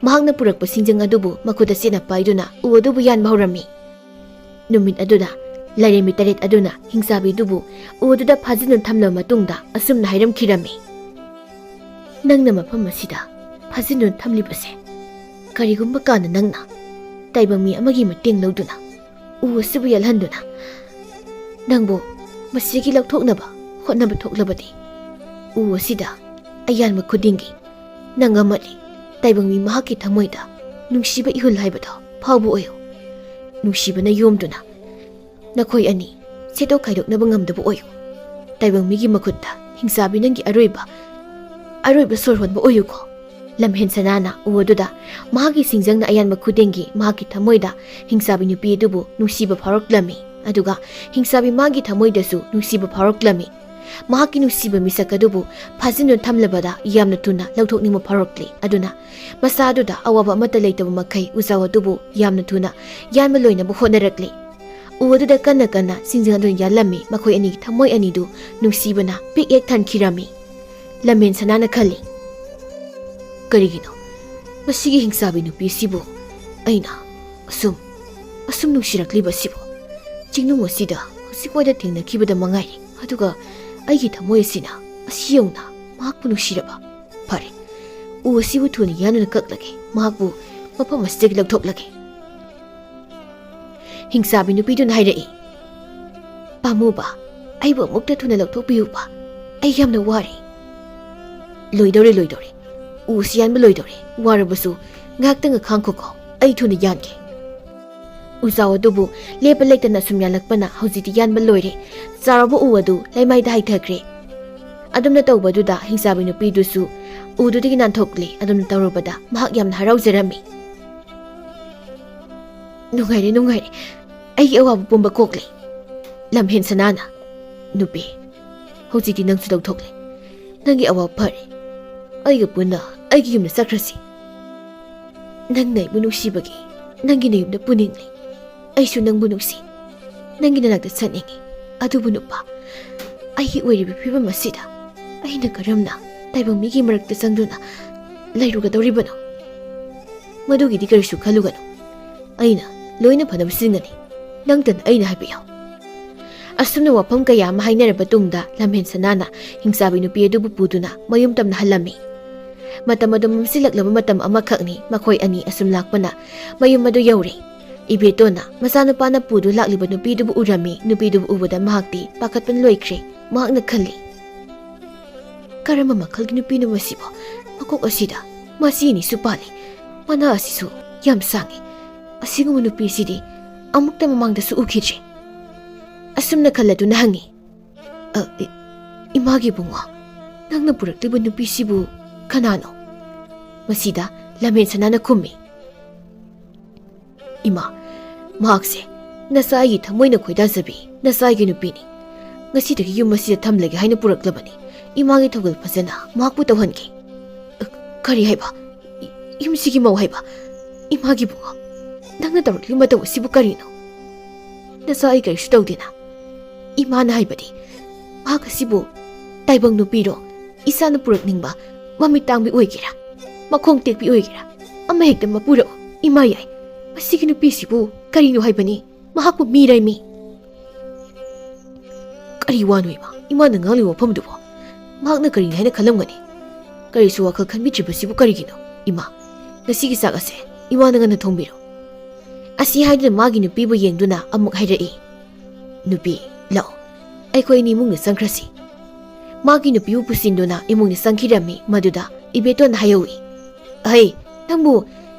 ꯃꯍꯥꯛꯅ ꯄꯨꯔꯛꯄ ꯁꯤꯡꯖꯪ ꯑꯗꯨꯕꯨ ꯃꯈꯨꯠꯇ ꯆꯦꯠꯅ ꯄꯥꯏꯗꯨꯅ ꯎ ꯑꯗꯨꯕꯨ ꯌꯥꯟꯕ ꯍꯧꯔꯝꯃꯤ꯫ ꯅꯨꯃꯤꯠ ꯑꯗꯨꯗ ꯂꯥꯏꯔꯦꯝꯕꯤ ꯇꯔꯦꯠ ꯑꯗꯨꯅ ꯍꯤꯡꯆꯥꯕꯤꯗꯨꯕꯨ ꯎ ꯑꯗꯨꯗ ꯐꯥꯖꯤꯟꯗꯨꯅ ꯊꯝꯂꯕ ꯃꯇꯨꯡꯗ ꯑꯁꯨꯝꯅ ꯍꯥꯏꯔꯝꯈꯤꯔꯝꯃꯤ, "ꯅꯪꯅ ꯃꯐꯝ ꯑꯁꯤꯗ ꯐꯥꯖꯤꯟꯗꯨꯅ ꯊꯝꯂꯤꯕꯁꯦ, ꯀꯔꯤꯒꯨꯝꯕ ꯀꯥꯟꯗ ꯅꯪꯅ ꯇꯥꯏꯕꯪ ꯃꯤ ꯑꯃꯒꯤ ꯃꯇꯦꯡ ꯂꯧꯗꯨꯅ ꯎ ꯑꯁꯤꯕꯨ ꯌꯥꯜꯍꯟꯗꯨꯅ ꯅꯪꯕꯨ ꯃꯁꯤꯗꯒꯤ ꯂꯧꯊꯣꯛꯅꯕ ꯍꯣꯠꯅꯕ ꯊꯣꯛꯂꯕꯗꯤ, ꯎ ꯑꯁꯤꯗ ꯑꯌꯥꯟꯕ ꯈꯨꯗꯤꯡꯒꯤ ꯅꯪ ꯑꯃꯗꯤ ꯇꯥꯏꯕꯪ ꯃꯤ ꯃꯍꯥꯛꯀꯤ ꯊꯃꯣꯏꯗ ꯅꯨꯡꯁꯤꯕ ꯏꯍꯨꯜ ꯍꯥꯏꯕꯗꯣ ꯐꯥꯎꯕ ꯑꯣꯏꯌꯨ꯫ ꯅꯨꯡꯁꯤꯕꯅ ꯌꯣꯝꯗꯨꯅ ꯅꯈꯣꯏ ꯑꯅꯤ ꯁꯦꯠꯇꯣꯛ ꯈꯥꯏꯗꯣꯛꯅꯕ ꯉꯝꯗꯕ ꯑꯣꯏꯌꯨ꯫ ꯇꯥꯏꯕꯪ ꯃꯤꯒꯤ ꯃꯈꯨꯠꯇ ꯍꯤꯡꯆꯥꯕꯤ ꯅꯪꯒꯤ ꯑꯔꯣꯏꯕ, ꯑꯔꯣꯏꯕ ꯁꯣꯔ ꯍꯣꯟꯕ ꯑꯣꯏꯌꯨꯀꯣ꯫" ꯂꯝꯍꯦꯟ ꯁꯅꯥꯅ ꯎ ꯑꯗꯨꯗ ꯃꯍꯥꯛꯀꯤ ꯁꯤꯡꯖꯪꯅ ꯑꯌꯥꯟꯕ ꯈꯨꯗꯤꯡꯒꯤ ꯃꯍꯥꯛꯀꯤ ꯊꯃꯣꯏꯗ ꯍꯤꯡꯆꯥꯕꯤ ꯅꯨꯄꯤ ꯑꯗꯨꯕꯨ ꯅꯨꯡꯁꯤꯕ ꯐꯥꯎꯔꯛꯂꯝꯃꯤ꯫ ꯑꯗꯨꯒ ꯍꯤꯡꯆꯥꯕꯤ ꯃꯥꯒꯤ ꯊꯃꯣꯏꯗꯁꯨ ꯅꯨꯡꯁꯤꯕ ꯐꯥꯎꯔꯛꯂꯝꯃꯤ꯫ ꯃꯍꯥꯛꯀꯤ ꯅꯨꯡꯁꯤꯕ ꯃꯤꯁꯛ ꯑꯗꯨꯕꯨ ꯐꯥꯖꯤꯟꯗꯨꯅ ꯊꯝꯂꯕꯗ ꯌꯥꯝꯅ ꯊꯨꯅ ꯂꯧꯊꯣꯛꯅꯤꯡꯕ ꯐꯥꯎꯔꯛꯂꯤ꯫ ꯑꯗꯨꯅ ꯃꯁꯥ ꯑꯗꯨꯗ ꯑꯋꯥꯕ ꯑꯃꯠꯇ ꯂꯩꯇꯕ ꯃꯈꯩ ꯎꯖꯥꯎ ꯑꯗꯨꯕꯨ ꯌꯥꯝꯅ ꯊꯨꯅ ꯌꯥꯟꯕ ꯂꯣꯏꯅꯕ ꯍꯣꯠꯅꯔꯛꯂꯤ꯫ ꯎ ꯑꯗꯨꯗ ꯀꯟꯅ ꯀꯟꯅ ꯁꯤꯡꯖꯪ ꯑꯗꯨꯅ ꯌꯥꯜꯂꯝꯃꯤ꯫ ꯃꯈꯣꯏ ꯑꯅꯤꯒꯤ ꯊꯃꯣꯏ ꯑꯅꯤꯗꯨ ꯅꯨꯡꯁꯤꯕꯅ ꯄꯤꯛ ꯍꯦꯛ ꯊꯟꯈꯤꯔꯝꯃꯤ꯫ ꯂꯝꯃꯦꯟ ꯁꯅꯥꯅ ꯈꯜꯂꯤ, "ꯀꯔꯤꯒꯤꯅꯣ ꯃꯁꯤꯒꯤ ꯍꯤꯡꯆꯥꯕꯤ ꯅꯨꯄꯤꯁꯤꯕꯨ ꯑꯩꯅ ꯑꯁꯨꯝ, ꯑꯁꯨꯝ ꯅꯨꯡꯁꯤꯔꯛꯂꯤꯕꯁꯤꯕꯨ? ꯆꯤꯡꯅꯨꯡ ꯑꯁꯤꯗ ꯍꯧꯖꯤꯛꯋꯥꯏꯗ ꯊꯦꯡꯅꯈꯤꯕꯗ ꯃꯉꯥꯏꯔꯦ, ꯑꯗꯨꯒ ꯑꯩꯒꯤ ꯊꯃꯣꯏ ꯑꯁꯤꯅ ꯑꯁꯤ ꯌꯧꯅ ꯃꯍꯥꯛꯄꯨ ꯅꯨꯡꯁꯤꯔꯕ? ꯐꯔꯦ, ꯎ ꯑꯁꯤꯕꯨ ꯊꯨꯅ ꯌꯥꯟꯗꯨꯅ ꯀꯛꯂꯒꯦ, ꯃꯍꯥꯛꯄꯨ ꯃꯐꯝ ꯑꯁꯤꯗꯒꯤ ꯂꯧꯊꯣꯛꯂꯒꯦ꯫" ꯍꯤꯡꯆꯥꯕꯤ ꯅꯨꯄꯤꯗꯨꯅ ꯍꯥꯏꯔꯛꯏ, "ꯄꯥꯝꯃꯨꯕ, ꯑꯩꯕꯨ ꯑꯃꯨꯛꯇ ꯊꯨꯅ ꯂꯧꯊꯣꯛꯄꯤꯌꯨꯕ, ꯑꯩ ꯌꯥꯝꯅ ꯋꯥꯔꯦ꯫" "ꯂꯣꯏꯗꯧꯔꯦ, ꯂꯣꯏꯗꯧꯔꯦ, ꯎꯁꯤ ꯌꯥꯟꯕ ꯂꯣꯏꯗꯧꯔꯦ, ꯋꯥꯔꯕꯁꯨ ꯉꯥꯏꯍꯥꯛꯇꯪ ꯈꯥꯡꯈꯣꯀꯣ, ꯑꯩ ꯊꯨꯅ ꯌꯥꯟꯒꯦ꯫" ꯎꯖꯥꯎ ꯑꯗꯨꯕꯨ ꯂꯦꯞꯄ ꯂꯩꯇꯅ ꯁꯨꯝ ꯌꯥꯜꯂꯛꯄꯅ ꯍꯧꯖꯤꯛꯇꯤ ꯌꯥꯟꯕ ꯂꯣꯏꯔꯦ꯫ ꯆꯥꯎꯔꯕ ꯎ ꯑꯗꯨ ꯂꯩꯃꯥꯏꯗ ꯍꯥꯏꯊꯈ꯭ꯔꯦ꯫ ꯑꯗꯨꯝꯅ ꯇꯧꯕꯗꯨꯗ ꯍꯤꯡꯆꯥꯕꯤ ꯅꯨꯄꯤꯗꯨꯁꯨ ꯎꯗꯨꯗꯒꯤ ꯅꯥꯟꯊꯣꯛꯂꯦ꯫ ꯑꯗꯨꯝꯅ ꯇꯧꯔꯨꯕꯗ ꯃꯍꯥꯛ ꯌꯥꯝꯅ ꯍꯔꯥꯎꯖꯔꯝꯃꯤ꯫ "ꯅꯨꯡꯉꯥꯏꯔꯦ, ꯅꯨꯡꯉꯥꯏꯔꯦ꯫ ꯑꯩꯒꯤ ꯑꯋꯥꯕ ꯄꯨꯝꯕ ꯀꯣꯛꯂꯦ꯫" ꯂꯝꯍꯦꯟ ꯁꯅꯥꯅ, "ꯅꯨꯄꯤ, ꯍꯧꯖꯤꯛꯇꯤ ꯅꯪꯁꯨ ꯂꯧꯊꯣꯛꯂꯦ꯫ ꯅꯪꯒꯤ ꯑꯋꯥꯕ ꯐꯔꯦ꯫ ꯑꯩꯒ ꯄꯨꯟꯅ ꯑꯩꯒꯤ ꯌꯨꯝꯗ ꯆꯠꯈ꯭ꯔꯁꯤ꯫ ꯅꯪꯅ ꯑꯩꯕꯨ ꯅꯨꯡꯁꯤꯕꯒꯤ ꯅꯪꯒꯤ ꯅꯌꯨꯝꯗ ꯄꯨꯅꯤꯡꯂꯦ꯫ ꯑꯩꯁꯨ ꯅꯪꯕꯨ ꯅꯨꯡꯁꯤ꯫ ꯅꯪꯒꯤ ꯅꯅꯥꯛꯇ ꯆꯠꯅꯤꯡꯉꯤ꯫ ꯑꯗꯨꯕꯨ ꯅꯨꯄꯥ, ꯑꯩꯒꯤ ꯑꯣꯏꯔꯤꯕ ꯐꯤꯕꯝ ꯑꯁꯤꯗ ꯑꯩꯅ ꯀꯔꯝꯅ ꯇꯥꯏꯕꯪ ꯃꯤꯒꯤ ꯃꯔꯛꯇ ꯆꯪꯗꯨꯅ ꯂꯩꯔꯨꯒꯗꯧꯔꯤꯕꯅꯣ? ꯃꯗꯨꯒꯤꯗꯤ ꯀꯔꯤꯁꯨ ꯈꯜꯂꯨꯒꯅꯨ꯫ ꯑꯩꯅ ꯂꯣꯏꯅ ꯐꯅꯕ ꯁꯤꯟꯒꯅꯤ꯫ ꯅꯪꯇꯅ ꯑꯩꯅ ꯍꯥꯏꯕ ꯌꯥꯎ꯫" ꯑꯁꯨꯝꯅ ꯋꯥꯐꯝ ꯀꯌꯥ ꯑꯃ ꯍꯥꯏꯅꯔꯕ ꯇꯨꯡꯗ ꯂꯝꯍꯦꯟ ꯁꯅꯥꯅ ꯍꯤꯡꯆꯥꯕꯤ ꯅꯨꯄꯤ ꯑꯗꯨꯕꯨ ꯄꯨꯗꯨꯅ ꯃꯌꯨꯝ ꯇꯝꯅ ꯍꯜꯂꯝꯃꯤ꯫ ꯃꯇꯝ ꯑꯗꯨ ꯃꯝꯁꯤꯜꯂꯛꯂꯕ ꯃꯇꯝ ꯑꯃꯈꯛꯅꯤ꯫ ꯃꯈꯣꯏ ꯑꯅꯤ ꯑꯁꯨꯝ ꯂꯥꯛꯄꯅ ꯃꯌꯨꯝ ꯑꯗꯨ ꯌꯧꯔꯦ꯫ ꯏꯕꯦꯇꯣꯟꯅ ꯃꯆꯥꯅꯨꯄꯥꯅ ꯄꯨꯗꯨ ꯂꯥꯛꯂꯤꯕ ꯅꯨꯄꯤꯗꯨꯕꯨ ꯎꯔꯝꯃꯤ꯫ ꯅꯨꯄꯤꯗꯨꯕꯨ ꯎꯕꯗ ꯃꯍꯥꯛꯇꯤ ꯄꯥꯈꯠꯄꯅ ꯂꯣꯏꯈ꯭ꯔꯦ꯫ ꯃꯍꯥꯛꯅ ꯈꯜꯂꯤ, "ꯀꯔꯝꯕ ꯃꯈꯜꯒꯤ ꯅꯨꯄꯤꯅꯣ ꯃꯁꯤꯕꯣ? ꯃꯀꯣꯛ ꯑꯁꯤꯗ ꯃꯆꯤ ꯑꯅꯤꯁꯨ ꯄꯥꯜꯂꯤ꯫ ꯃꯅꯥ ꯑꯁꯤꯁꯨ ꯌꯥꯝ ꯁꯥꯡꯉꯤ꯫ ꯑꯁꯤꯒꯨꯝꯕ ꯅꯨꯄꯤ ꯑꯁꯤꯗꯤ ꯑꯃꯨꯛꯇ ꯃꯃꯥꯡꯗꯁꯨ ꯎꯈꯤꯗ꯭ꯔꯤ꯫" ꯑꯁꯨꯝꯅ ꯈꯜꯂꯗꯨꯅ ꯍꯪꯉꯤ, "ꯑ, ꯏ-, ꯏꯃꯥꯒꯤ ꯏꯕꯨꯡꯉꯣ, ꯅꯪꯅ ꯄꯨꯔꯛꯂꯤꯕ ꯅꯨꯄꯤꯁꯤꯕꯨ ꯀꯅꯥꯅꯣ?" ꯃꯁꯤꯗ ꯂꯝꯍꯦꯟ ꯁꯅꯥꯅ ꯈꯨꯝꯃꯤ, "ꯏꯃꯥ, ꯃꯍꯥꯛꯁꯦ ꯅꯆꯥ ꯑꯩꯒꯤ ꯊꯃꯣꯏꯅ ꯈꯣꯏꯗꯥꯖꯕꯤ ꯅꯆꯥ ꯑꯩꯒꯤ ꯅꯨꯄꯤꯅꯤ꯫ ꯉꯁꯤꯗꯒꯤ ꯌꯨꯝ ꯑꯁꯤꯗ ꯊꯝꯂꯒꯦ ꯍꯥꯏꯅ ꯄꯨꯔꯛꯂꯕꯅꯤ꯫ ꯏꯃꯥꯒꯤ ꯊꯧꯒꯜ ꯐꯖꯅ ꯃꯍꯥꯛꯄꯨ ꯇꯧꯍꯟꯒꯦ꯫" "ꯑ, ꯀꯔꯤ ꯍꯥꯏꯕ? ꯏ-, ꯌꯨꯝꯁꯤꯒꯤ ꯃꯧ ꯍꯥꯏꯕ? ꯏꯃꯥꯒꯤ ꯏꯕꯨꯡꯉꯣ, ꯅꯪꯅ ꯇꯧꯔꯛꯂꯤꯕ ꯃꯇꯧ ꯑꯁꯤꯕꯨ ꯀꯔꯤꯅꯣ?" "ꯅꯆꯥ ꯑꯩ ꯀꯔꯤꯁꯨ ꯇꯧꯗꯦꯅ꯫ ꯏꯃꯥꯅ ꯍꯥꯏꯕꯗꯤ ꯃꯍꯥꯛ ꯑꯁꯤꯕꯨ ꯇꯥꯏꯕꯪ ꯅꯨꯄꯤꯔꯣ, ꯏꯆꯥꯅ ꯄꯨꯔꯛꯅꯤꯡꯕ ꯃꯃꯤꯠ ꯇꯥꯡꯕꯤ ꯑꯣꯏꯒꯦꯔꯥ, ꯃꯈꯣꯡ ꯇꯦꯛꯄꯤ ꯑꯣꯏꯒꯦꯔꯥ, ꯑꯃ ꯍꯦꯛꯇ ꯃꯄꯨꯔꯛꯎ, ꯏꯃꯥ ꯌꯥꯏ꯫ ꯃꯁꯤꯒꯤ ꯅꯨꯄꯤꯁꯤꯕꯨ ꯀꯔꯤꯅꯣ ꯍꯥꯏꯕꯅꯤ? ꯃꯍꯥꯛꯄꯨ ꯃꯤꯔꯥꯏ ꯃꯤ?" "ꯀꯔꯤ ꯋꯥꯅꯣ ꯏꯃꯥ? ꯏꯃꯥꯅ ꯉꯥꯡꯂꯤꯕ ꯋꯥꯐꯝꯗꯨꯕꯨ ꯃꯍꯥꯛꯅ ꯀꯔꯤꯅꯤ ꯍꯥꯏꯅ ꯈꯜꯂꯝꯒꯅꯤ? ꯀꯔꯤꯁꯨ ꯋꯥꯈꯜ ꯈꯟꯕꯤꯗ꯭ꯔꯤꯕꯁꯤꯕꯨ ꯀꯔꯤꯒꯤꯅꯣ? ꯏꯃꯥ, ꯉꯁꯤꯒꯤ ꯆꯥꯛ ꯑꯁꯦ ꯏꯃꯥꯅ ꯉꯟꯅ ꯊꯣꯡꯕꯤꯔꯣ꯫" ꯑꯁꯤ ꯍꯥꯏꯗꯨꯅ ꯃꯥꯒꯤ ꯅꯨꯄꯤꯕꯨ ꯌꯦꯡꯗꯨꯅ ꯑꯃꯨꯛ ꯍꯥꯏꯔꯛꯏ, "ꯅꯨꯄꯤ, ꯂꯥꯛꯑꯣ, ꯑꯩꯈꯣꯏ ꯑꯅꯤ ꯏꯃꯨꯡꯗ ꯆꯪꯈ꯭ꯔꯁꯤ꯫" ꯃꯥꯒꯤ ꯅꯨꯄꯤꯕꯨ ꯄꯨꯁꯤꯟꯗꯨꯅ ꯏꯃꯨꯡꯗ ꯆꯪꯈꯤꯔꯝꯃꯤ꯫ ꯃꯗꯨꯗ ꯏꯕꯦꯇꯣꯟꯅ ꯍꯥꯏꯍꯧꯏ, "ꯑꯍꯩ, ꯅꯪꯕꯨ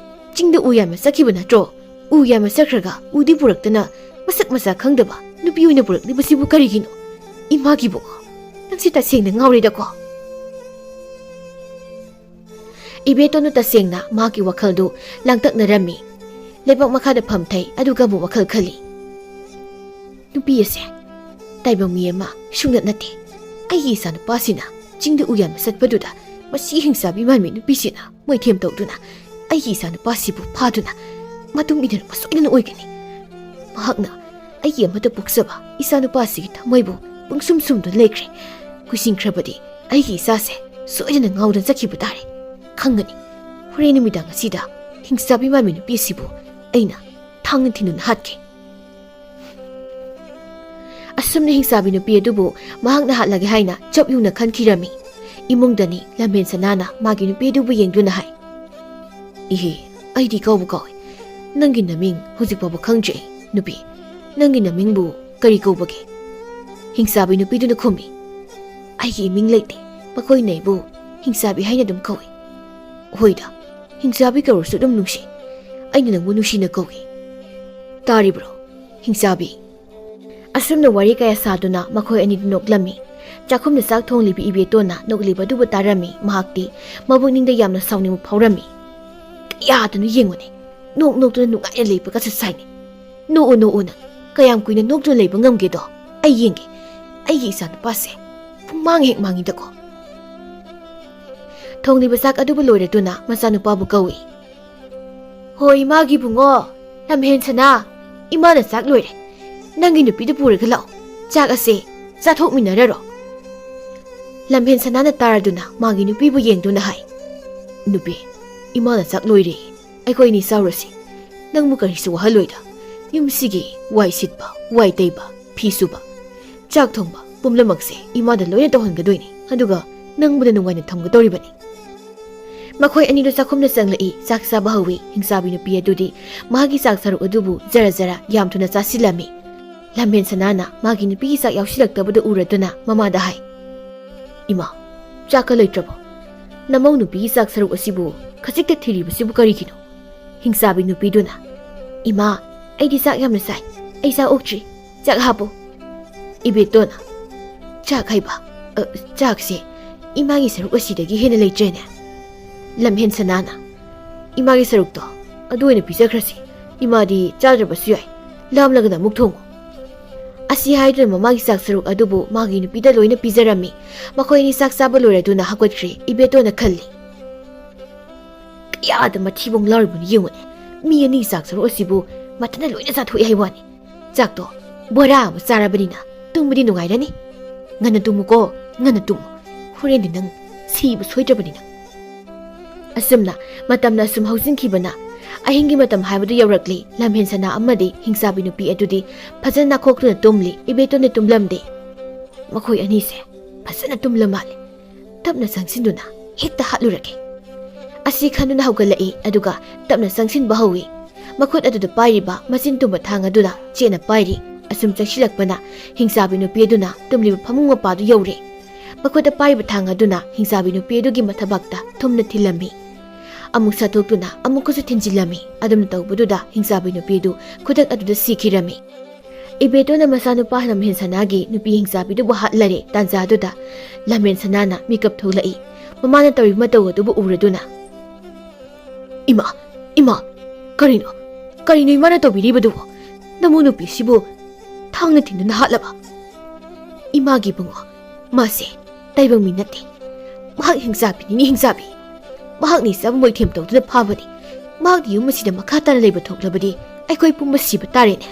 ꯆꯤꯡꯗ ꯎ ꯌꯥꯟꯕ ꯆꯠꯈꯤꯕ ꯅꯠꯇ꯭ꯔꯣ? ꯎ ꯌꯥꯝꯅ ꯆꯠꯈ꯭ꯔꯒ ꯎꯗꯤ ꯄꯨꯔꯛꯇꯅ ꯃꯁꯛ ꯃꯁꯥ ꯈꯪꯗꯕ ꯅꯨꯄꯤ ꯑꯣꯏꯅ ꯄꯨꯔꯛꯂꯤꯕꯁꯤꯕꯨ ꯀꯔꯤꯒꯤꯅꯣ? ꯏꯃꯥꯒꯤ ꯏꯕꯨꯡꯉꯣ, ꯅꯪꯁꯤ ꯇꯁꯦꯡꯅ ꯉꯥꯎꯔꯦꯗꯀꯣ꯫ ꯏꯕꯦꯇꯣꯟꯅ ꯇꯁꯦꯡꯅ ꯃꯍꯥꯛꯀꯤ ꯋꯥꯈꯜꯗꯨ ꯂꯥꯡꯇꯛꯅꯔꯝꯃꯤ꯫ ꯂꯩꯕꯥꯛ ꯃꯈꯥꯗ ꯐꯝꯊꯩ, ꯑꯗꯨꯒ ꯑꯃꯨꯛ ꯋꯥꯈꯜ ꯈꯜꯂꯤ꯫ ꯅꯨꯄꯤ ꯑꯁꯦ ꯇꯥꯏꯕꯪ ꯃꯤ ꯑꯃ ꯁꯨꯡꯅꯠ ꯅꯠꯇꯦ꯫ ꯑꯩꯒꯤ ꯏꯆꯥꯅꯨꯄꯥꯁꯤꯅ ꯆꯤꯡꯗ ꯎ ꯌꯥꯟꯕ ꯆꯠꯄꯗꯨꯗ ꯃꯁꯤ ꯍꯤꯡꯆꯥꯕꯤ ꯃꯥꯟꯕꯤ ꯅꯨꯄꯤꯁꯤꯅ ꯃꯣꯏꯊꯦꯝ ꯇꯧꯗꯨꯅ ꯑꯩꯒꯤ ꯏꯆꯥꯅꯨꯄꯥꯁꯤꯕꯨ ꯐꯥꯗꯨꯅ ꯃꯇꯨꯡ ꯏꯟꯅꯔꯛꯄ ꯁꯣꯏꯗꯅ ꯑꯣꯏꯒꯅꯤ꯫ ꯃꯍꯥꯛꯅ ꯑꯩꯒꯤ ꯑꯃꯠꯇ ꯄꯣꯛꯆꯕ ꯏꯆꯥꯅꯨꯄꯥꯁꯤꯒꯤ ꯊꯃꯣꯏꯕꯨ ꯄꯨꯡꯁꯨꯝ ꯁꯨꯝꯗꯨꯅ ꯂꯩꯈ꯭ꯔꯦ꯫ ꯀꯨꯏꯁꯤꯟꯈ꯭ꯔꯕꯗꯤ ꯑꯩꯒꯤ ꯏꯆꯥꯁꯦ ꯁꯣꯏꯗꯅ ꯉꯥꯎꯗꯅ ꯆꯠꯈꯤꯕ ꯇꯥꯔꯦ꯫ ꯈꯪꯒꯅꯤ, ꯍꯣꯔꯦꯟ ꯅꯨꯃꯤꯗꯥꯡ ꯑꯁꯤꯗ ꯍꯤꯡꯆꯥꯕꯤ ꯃꯥꯟꯕꯤ ꯅꯨꯄꯤ ꯑꯁꯤꯕꯨ ꯑꯩꯅ ꯊꯥꯡꯅ ꯊꯤꯟꯗꯨꯅ ꯍꯥꯠꯀꯦ꯫ ꯑꯁꯨꯝꯅ ꯍꯤꯡꯆꯥꯕꯤ ꯅꯨꯄꯤ ꯑꯗꯨꯕꯨ ꯃꯍꯥꯛꯅ ꯍꯥꯠꯂꯒꯦ ꯍꯥꯏꯅ ꯆꯞ ꯌꯨꯡꯅ ꯈꯟꯈꯤꯔꯝꯃꯤ꯫ ꯏꯃꯨꯡꯗꯅꯤ ꯂꯝꯍꯦꯟ ꯁꯅꯥꯅ ꯃꯥꯒꯤ ꯅꯨꯄꯤ ꯑꯗꯨꯕꯨ ꯌꯦꯡꯗꯨꯅ ꯍꯥꯏ, "ꯏꯍꯦ, ꯑꯩꯗꯤ ꯀꯧꯕ ꯀꯧꯏ꯫ ꯅꯪꯒꯤ ꯅꯃꯤꯡ ꯍꯧꯖꯤꯛ ꯐꯥꯎꯕ ꯈꯪꯗ꯭ꯔꯤ꯫ ꯅꯨꯄꯤ, ꯅꯪꯒꯤ ꯅꯃꯤꯡꯕꯨ ꯀꯔꯤ ꯀꯧꯕꯒꯦ?" ꯍꯤꯡꯆꯥꯕꯤ ꯅꯨꯄꯤꯗꯨꯅ ꯈꯨꯝꯃꯤ, "ꯑꯩꯒꯤ ꯏꯃꯤꯡ ꯂꯩꯇꯦ꯫ ꯃꯈꯣꯏꯅ ꯑꯩꯕꯨ ꯍꯤꯡꯆꯥꯕꯤ ꯍꯥꯏꯅ ꯑꯗꯨꯝ ꯀꯧꯏ꯫ ꯍꯣꯏꯗ, ꯍꯤꯡꯆꯥꯕꯤ ꯀꯧꯔꯁꯨ ꯑꯗꯨꯝ ꯅꯨꯡꯁꯤ꯫ ꯑꯩꯅ ꯅꯪꯕꯨ ꯅꯨꯡꯁꯤꯅ ꯀꯧꯏ꯫ ꯇꯥꯔꯤꯕ꯭ꯔꯣ, ꯍꯤꯡꯆꯥꯕꯤ?" ꯑꯁꯨꯝꯅ ꯋꯥꯔꯤ ꯀꯌꯥ ꯁꯥꯗꯨꯅ ꯃꯈꯣꯏ ꯑꯅꯤꯗꯨ ꯅꯣꯛꯂꯝꯃꯤ꯫ ꯆꯥꯛꯈꯨꯝꯗ ꯆꯥꯛ ꯊꯣꯡꯂꯤꯕꯤ ꯏꯕꯦꯇꯣꯟꯅ ꯅꯣꯛꯂꯤꯕꯗꯨꯕꯨ ꯇꯥꯔꯝꯃꯤ꯫ ꯃꯍꯥꯛꯇꯤ ꯃꯕꯨꯛꯅꯤꯡꯗ ꯌꯥꯝꯅ ꯁꯥꯎꯅꯤꯡꯕ ꯐꯥꯎꯔꯝꯃꯤ꯫ "ꯀꯌꯥꯗꯅꯣ ꯌꯦꯡꯉꯨꯅꯦ, ꯅꯣꯛ ꯅꯣꯛꯇꯨꯅ ꯅꯨꯡꯉꯥꯏꯅ ꯂꯩꯕꯒꯁꯨ ꯁꯥꯏꯅꯦ꯫ ꯅꯣꯛꯎ, ꯅꯣꯛꯎ ꯅꯪ꯫ ꯀꯌꯥꯝ ꯀꯨꯏꯅ ꯅꯣꯛꯇꯨꯅ ꯂꯩꯕ ꯉꯝꯒꯦꯗꯣ? ꯑꯩ ꯌꯦꯡꯒꯦ꯫ ꯑꯩꯒꯤ ꯏꯆꯥꯅꯨꯄꯥꯁꯦ ꯄꯨꯡꯃꯥꯡ ꯍꯦꯛ ꯃꯥꯡꯉꯤꯗꯀꯣ꯫" ꯊꯣꯡꯂꯤꯕ ꯆꯥꯛ ꯑꯗꯨꯕꯨ ꯂꯣꯏꯔꯗꯨꯅ ꯃꯆꯥꯅꯨꯄꯥꯕꯨ ꯀꯧꯏ꯫ "ꯍꯣ, ꯏꯃꯥꯒꯤ ꯏꯕꯨꯡꯉꯣ, ꯂꯝꯍꯦꯟ ꯁꯅꯥ, ꯏꯃꯥꯅ ꯆꯥꯛ ꯂꯣꯏꯔꯦ꯫ ꯅꯪꯒꯤ ꯅꯨꯄꯤꯗꯨ ꯄꯨꯔꯒ ꯂꯥꯛꯑꯣ꯫ ꯆꯥꯛ ꯑꯁꯦ ꯆꯥꯊꯣꯛꯃꯤꯟꯅꯔꯔꯣ꯫" ꯂꯝꯍꯦꯟ ꯁꯅꯥꯅ ꯇꯥꯔꯗꯨꯅ ꯃꯥꯒꯤ ꯅꯨꯄꯤꯕꯨ ꯌꯦꯡꯗꯨꯅ ꯍꯥꯏ, "ꯅꯨꯄꯤ, ꯏꯃꯥꯅ ꯆꯥꯛ ꯂꯣꯏꯔꯦ꯫ ꯑꯩꯈꯣꯏ ꯑꯅꯤ ꯆꯥꯎꯔꯁꯤ꯫ ꯅꯪꯕꯨ ꯀꯔꯤꯁꯨ ꯋꯥꯍꯜꯂꯣꯏꯗ꯫ ꯌꯨꯝꯁꯤꯒꯤ ꯋꯥꯏ ꯁꯤꯠꯄ, ꯋꯥꯏ ꯇꯩꯕ, ꯐꯤ ꯁꯨꯕ, ꯆꯥꯛ ꯊꯣꯡꯕ ꯄꯨꯝꯅꯃꯛꯁꯦ ꯏꯃꯥꯗ ꯂꯣꯏꯅ ꯇꯧꯍꯟꯒꯗꯣꯏꯅꯤ꯫ ꯑꯗꯨꯒ ꯅꯪꯕꯨꯅ ꯅꯨꯡꯉꯥꯏꯅ ꯊꯝꯒꯗꯧꯔꯤꯕꯅꯤ꯫" ꯃꯈꯣꯏ ꯑꯅꯤꯗꯨ ꯆꯥꯛꯈꯨꯝꯗ ꯆꯪꯂꯛꯏ꯫ ꯆꯥꯛ ꯆꯥꯕ ꯍꯧꯏ꯫ ꯍꯤꯡꯆꯥꯕꯤ ꯅꯨꯄꯤ ꯑꯗꯨꯗꯤ ꯃꯥꯒꯤ ꯆꯥꯛ ꯁꯔꯨꯛ ꯑꯗꯨꯕꯨ ꯖꯔ ꯖꯔ ꯌꯥꯝ ꯊꯨꯅ ꯆꯥꯁꯤꯜꯂꯝꯃꯤ꯫ ꯂꯝꯍꯦꯟ ꯁꯅꯥꯅ ꯃꯥꯒꯤ ꯅꯨꯄꯤꯒꯤ ꯆꯥꯛ ꯌꯥꯎꯁꯤꯜꯂꯛꯇꯕꯗꯨ ꯎꯔꯗꯨꯅ ꯃꯃꯥꯗ ꯍꯥꯏ, "ꯏꯃꯥ, ꯆꯥꯛꯀ ꯂꯩꯇ꯭ꯔꯕꯣ? ꯅꯃꯧ ꯅꯨꯄꯤꯒꯤ ꯆꯥꯛ ꯁꯔꯨꯛ ꯑꯁꯤꯕꯨ ꯈꯖꯤꯛꯇ ꯊꯤꯔꯤꯕꯁꯤꯕꯨ ꯀꯔꯤꯒꯤꯅꯣ?" ꯍꯤꯡꯆꯥꯕꯤ ꯅꯨꯄꯤꯗꯨꯅ, "ꯏꯃꯥ, ꯑꯩꯗꯤ ꯆꯥꯛ ꯌꯥꯝꯅ ꯆꯥꯏ꯫ ꯑꯩ ꯆꯥꯛ ꯑꯣꯛꯇ꯭ꯔꯤ꯫ ꯆꯥꯛ ꯍꯥꯞꯄꯨ꯫" ꯏꯕꯦꯇꯣꯟꯅ, "ꯆꯥꯛ ꯍꯥꯏꯕ? ꯑ, ꯆꯥꯛꯁꯦ ꯏꯃꯥꯒꯤ ꯁꯔꯨꯛ ꯑꯁꯤꯗꯒꯤ ꯍꯦꯟꯅ ꯂꯩꯇ꯭ꯔꯦꯅꯦ?" ꯂꯝꯍꯦꯟ ꯁꯅꯥꯅ, "ꯏꯃꯥꯒꯤ ꯁꯔꯨꯛꯇꯣ ꯑꯗꯨ ꯑꯣꯏꯅ ꯄꯤꯖꯈ꯭ꯔꯁꯤ꯫ ꯏꯃꯥꯗꯤ ꯆꯥꯗ꯭ꯔꯕꯁꯨ ꯌꯥꯏ꯫ ꯂꯥꯝꯂꯒꯅ ꯑꯃꯨꯛ ꯊꯣꯡꯉꯨ꯫" ꯑꯁꯤ ꯍꯥꯏꯗꯨꯅ ꯃꯃꯥꯒꯤ ꯆꯥꯛ ꯁꯔꯨꯛ ꯑꯗꯨꯕꯨ ꯃꯥꯒꯤ ꯅꯨꯄꯤꯗ ꯂꯣꯏꯅ ꯄꯤꯖꯔꯝꯃꯤ꯫ ꯃꯈꯣꯏ ꯑꯅꯤ ꯆꯥꯛ ꯆꯥꯕ ꯂꯣꯏꯔꯗꯨꯅ ꯍꯧꯒꯠꯈ꯭ꯔꯦ꯫ ꯏꯕꯦꯇꯣꯟꯅ ꯈꯜꯂꯤ, "ꯀꯌꯥꯗ ꯃꯊꯤꯕꯣꯡ ꯂꯥꯎꯔꯤꯕꯅꯣ ꯌꯦꯡꯉꯨꯅꯦ꯫ ꯃꯤ ꯑꯅꯤ ꯆꯥꯛ ꯁꯔꯨꯛ ꯑꯁꯤꯕꯨ ꯃꯊꯟꯇ ꯂꯣꯏꯅ ꯆꯥꯊꯣꯛꯑꯦ ꯍꯥꯏ ꯋꯥꯅꯤ꯫ ꯆꯥꯛꯇꯣ ꯕꯣꯔꯥ ꯑꯃ ꯆꯥꯔꯕꯅꯤꯅ ꯇꯨꯝꯕꯗꯤ ꯅꯨꯡꯉꯥꯏꯔꯅꯤ꯫ ꯉꯟꯅ ꯇꯨꯝꯃꯨꯀꯣ, ꯉꯟꯅ ꯇꯨꯝꯃꯨ꯫ ꯍꯣꯔꯦꯟꯗꯤ ꯅꯪ ꯁꯤꯕ ꯁꯣꯏꯗ꯭ꯔꯕꯅꯤ ꯅꯪ꯫" ꯑꯁꯨꯝꯅ ꯃꯇꯝꯅ ꯑꯁꯨꯝ ꯍꯧꯖꯤꯟꯈꯤꯕꯅ ꯑꯍꯤꯡꯒꯤ ꯃꯇꯝ ꯍꯥꯏꯕꯗꯨ ꯌꯧꯔꯛꯂꯤ꯫ ꯂꯝꯍꯦꯟ ꯁꯅꯥ ꯑꯃꯗꯤ ꯍꯤꯡꯆꯥꯕꯤ ꯅꯨꯄꯤ ꯑꯗꯨꯗꯤ ꯐꯖꯅ ꯅꯥꯈꯣꯛꯇꯨꯅ ꯇꯨꯝꯂꯤ꯫ ꯏꯕꯦꯇꯣꯟꯗꯤ ꯇꯨꯝꯂꯝꯗꯦ꯫ "ꯃꯈꯣꯏ ꯑꯅꯤꯁꯦ ꯐꯖꯅ ꯇꯨꯝꯂ ꯃꯥꯜꯂꯦ꯫ ꯇꯞꯅ ꯆꯪꯁꯤꯟꯗꯨꯅ ꯍꯦꯛꯇ ꯍꯥꯠꯂꯨꯔꯒꯦ꯫" ꯑꯁꯤ ꯈꯟꯗꯨꯅ ꯍꯧꯒꯠꯂꯛꯏ, ꯑꯗꯨꯒ ꯇꯞꯅ ꯆꯪꯁꯤꯟꯕ ꯍꯧꯏ꯫ ꯃꯈꯨꯠ ꯑꯗꯨꯗ ꯄꯥꯏꯔꯤꯕ ꯃꯆꯤꯟ ꯇꯨꯝꯕ ꯊꯥꯡ ꯑꯗꯨꯅ ꯆꯦꯠꯅ ꯄꯥꯏꯔꯤ꯫ ꯑꯁꯨꯝ ꯆꯪꯁꯤꯜꯂꯛꯄꯅ ꯍꯤꯡꯆꯥꯕꯤ ꯅꯨꯄꯤ ꯑꯗꯨꯅ ꯇꯨꯝꯂꯤꯕ ꯐꯃꯨꯡ ꯃꯄꯥꯗꯨ ꯌꯧꯔꯦ꯫ ꯃꯈꯨꯠꯇ ꯄꯥꯏꯔꯤꯕ ꯊꯥꯡ ꯑꯗꯨꯅ ꯍꯤꯡꯆꯥꯕꯤ ꯅꯨꯄꯤ ꯑꯗꯨꯒꯤ ꯃꯊꯕꯥꯛꯇ ꯊꯨꯝꯅ ꯊꯤꯜꯂꯝꯃꯤ꯫ ꯑꯃꯨꯛ ꯁꯠꯇꯣꯛꯇꯨꯅ ꯑꯃꯨꯛꯀꯁꯨ ꯊꯤꯟꯖꯤꯜꯂꯝꯃꯤ꯫ ꯑꯗꯨꯝꯅ ꯇꯧꯕꯗꯨꯗ ꯍꯤꯡꯆꯥꯕꯤ ꯅꯨꯄꯤ ꯑꯗꯨ ꯈꯨꯗꯛ ꯑꯗꯨꯗ ꯁꯤꯈꯤꯔꯝꯃꯤ꯫ ꯏꯕꯦꯇꯣꯟꯅ ꯃꯆꯥꯅꯨꯄꯥ ꯂꯝꯍꯦꯟ ꯁꯅꯥꯒꯤ ꯅꯨꯄꯤ ꯍꯤꯡꯆꯥꯕꯤꯗꯨꯕꯨ ꯍꯥꯠꯂꯔꯦ꯫ ꯇꯥꯟꯖꯥꯗꯨꯗ ꯂꯝꯍꯦꯟ ꯁꯅꯥꯅ ꯃꯤꯀꯞ ꯊꯣꯛꯂꯛꯏ꯫ ꯃꯃꯥꯅ ꯇꯧꯔꯤꯕ ꯃꯇꯧ ꯑꯗꯨꯕꯨ ꯎꯔꯗꯨꯅ, "ꯏꯃꯥ, ꯏꯃꯥ, ꯀꯔꯤꯅꯣ? ꯀꯔꯤꯅꯣ ꯏꯃꯥꯅ ꯇꯧꯕꯤꯔꯤꯕꯗꯨꯕꯨ? ꯅꯃꯧ ꯅꯨꯄꯤꯁꯤꯕꯨ ꯊꯥꯡꯅ ꯊꯤꯟꯗꯨꯅ ꯍꯥꯠꯂꯕ?" "ꯏꯃꯥꯒꯤ ꯏꯕꯨꯡꯉꯣ, ꯃꯥꯁꯦ ꯇꯥꯏꯕꯪ ꯃꯤ ꯅꯠꯇꯦ꯫ ꯃꯍꯥꯛ ꯍꯤꯡꯆꯥꯕꯤꯅꯤꯅꯦ, ꯍꯤꯡꯆꯥꯕꯤ꯫ ꯃꯍꯥꯛꯅ ꯏꯆꯥꯕꯨ ꯃꯣꯏꯊꯦꯝ ꯇꯧꯗꯨꯅ ꯐꯥꯕꯅꯤ꯫ ꯃꯍꯥꯛꯅ ꯌꯨꯝ ꯑꯁꯤꯗ ꯃꯈꯥ ꯇꯥꯅ ꯂꯩꯕ ꯊꯣꯛꯂꯕꯗꯤ ꯑꯩꯈꯣꯏ ꯄꯨꯝꯕ ꯁꯤꯕ ꯇꯥꯔꯦꯅꯦ꯫"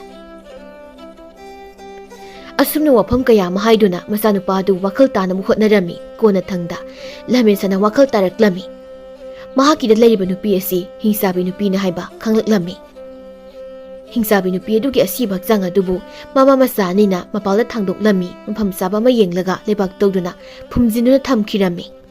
ꯑꯁꯨꯝꯅ ꯋꯥꯐꯝ ꯀꯌꯥ ꯑꯃ ꯍꯥꯏꯗꯨꯅ ꯃꯆꯥꯅꯨꯄꯥ ꯑꯗꯨ ꯋꯥꯈꯜ ꯇꯥꯅꯕ ꯍꯣꯠꯅꯔꯝꯃꯤ꯫ ꯀꯣꯟꯅꯊꯪꯗ ꯂꯝꯍꯦꯟ ꯁꯅꯥ ꯋꯥꯈꯜ ꯇꯥꯔꯛꯂꯝꯃꯤ꯫ ꯃꯍꯥꯛꯀꯤꯗ ꯂꯩꯔꯤꯕ ꯅꯨꯄꯤ ꯑꯁꯤ ꯍꯤꯡꯆꯥꯕꯤ ꯅꯨꯄꯤꯅꯤ ꯍꯥꯏꯕ ꯈꯪꯂꯛꯂꯝꯃꯤ꯫ ꯍꯤꯡꯆꯥꯕꯤ ꯅꯨꯄꯤ ꯑꯗꯨꯒꯤ ꯑꯁꯤꯕ ꯍꯛꯆꯥꯡ ꯑꯗꯨꯕꯨ ꯃꯃꯥ ꯃꯆꯥ ꯑꯅꯤꯅ ꯃꯄꯥꯜꯗ ꯊꯥꯡꯗꯣꯛꯂꯝꯃꯤ꯫ ꯃꯐꯝ ꯆꯥꯕ ꯑꯃ ꯌꯦꯡꯂꯒ ꯂꯩꯕꯥꯛ ꯇꯧꯗꯨꯅ ꯐꯨꯝꯖꯤꯟꯗꯨꯅ ꯊꯝꯈꯤꯔꯝꯃꯤ꯫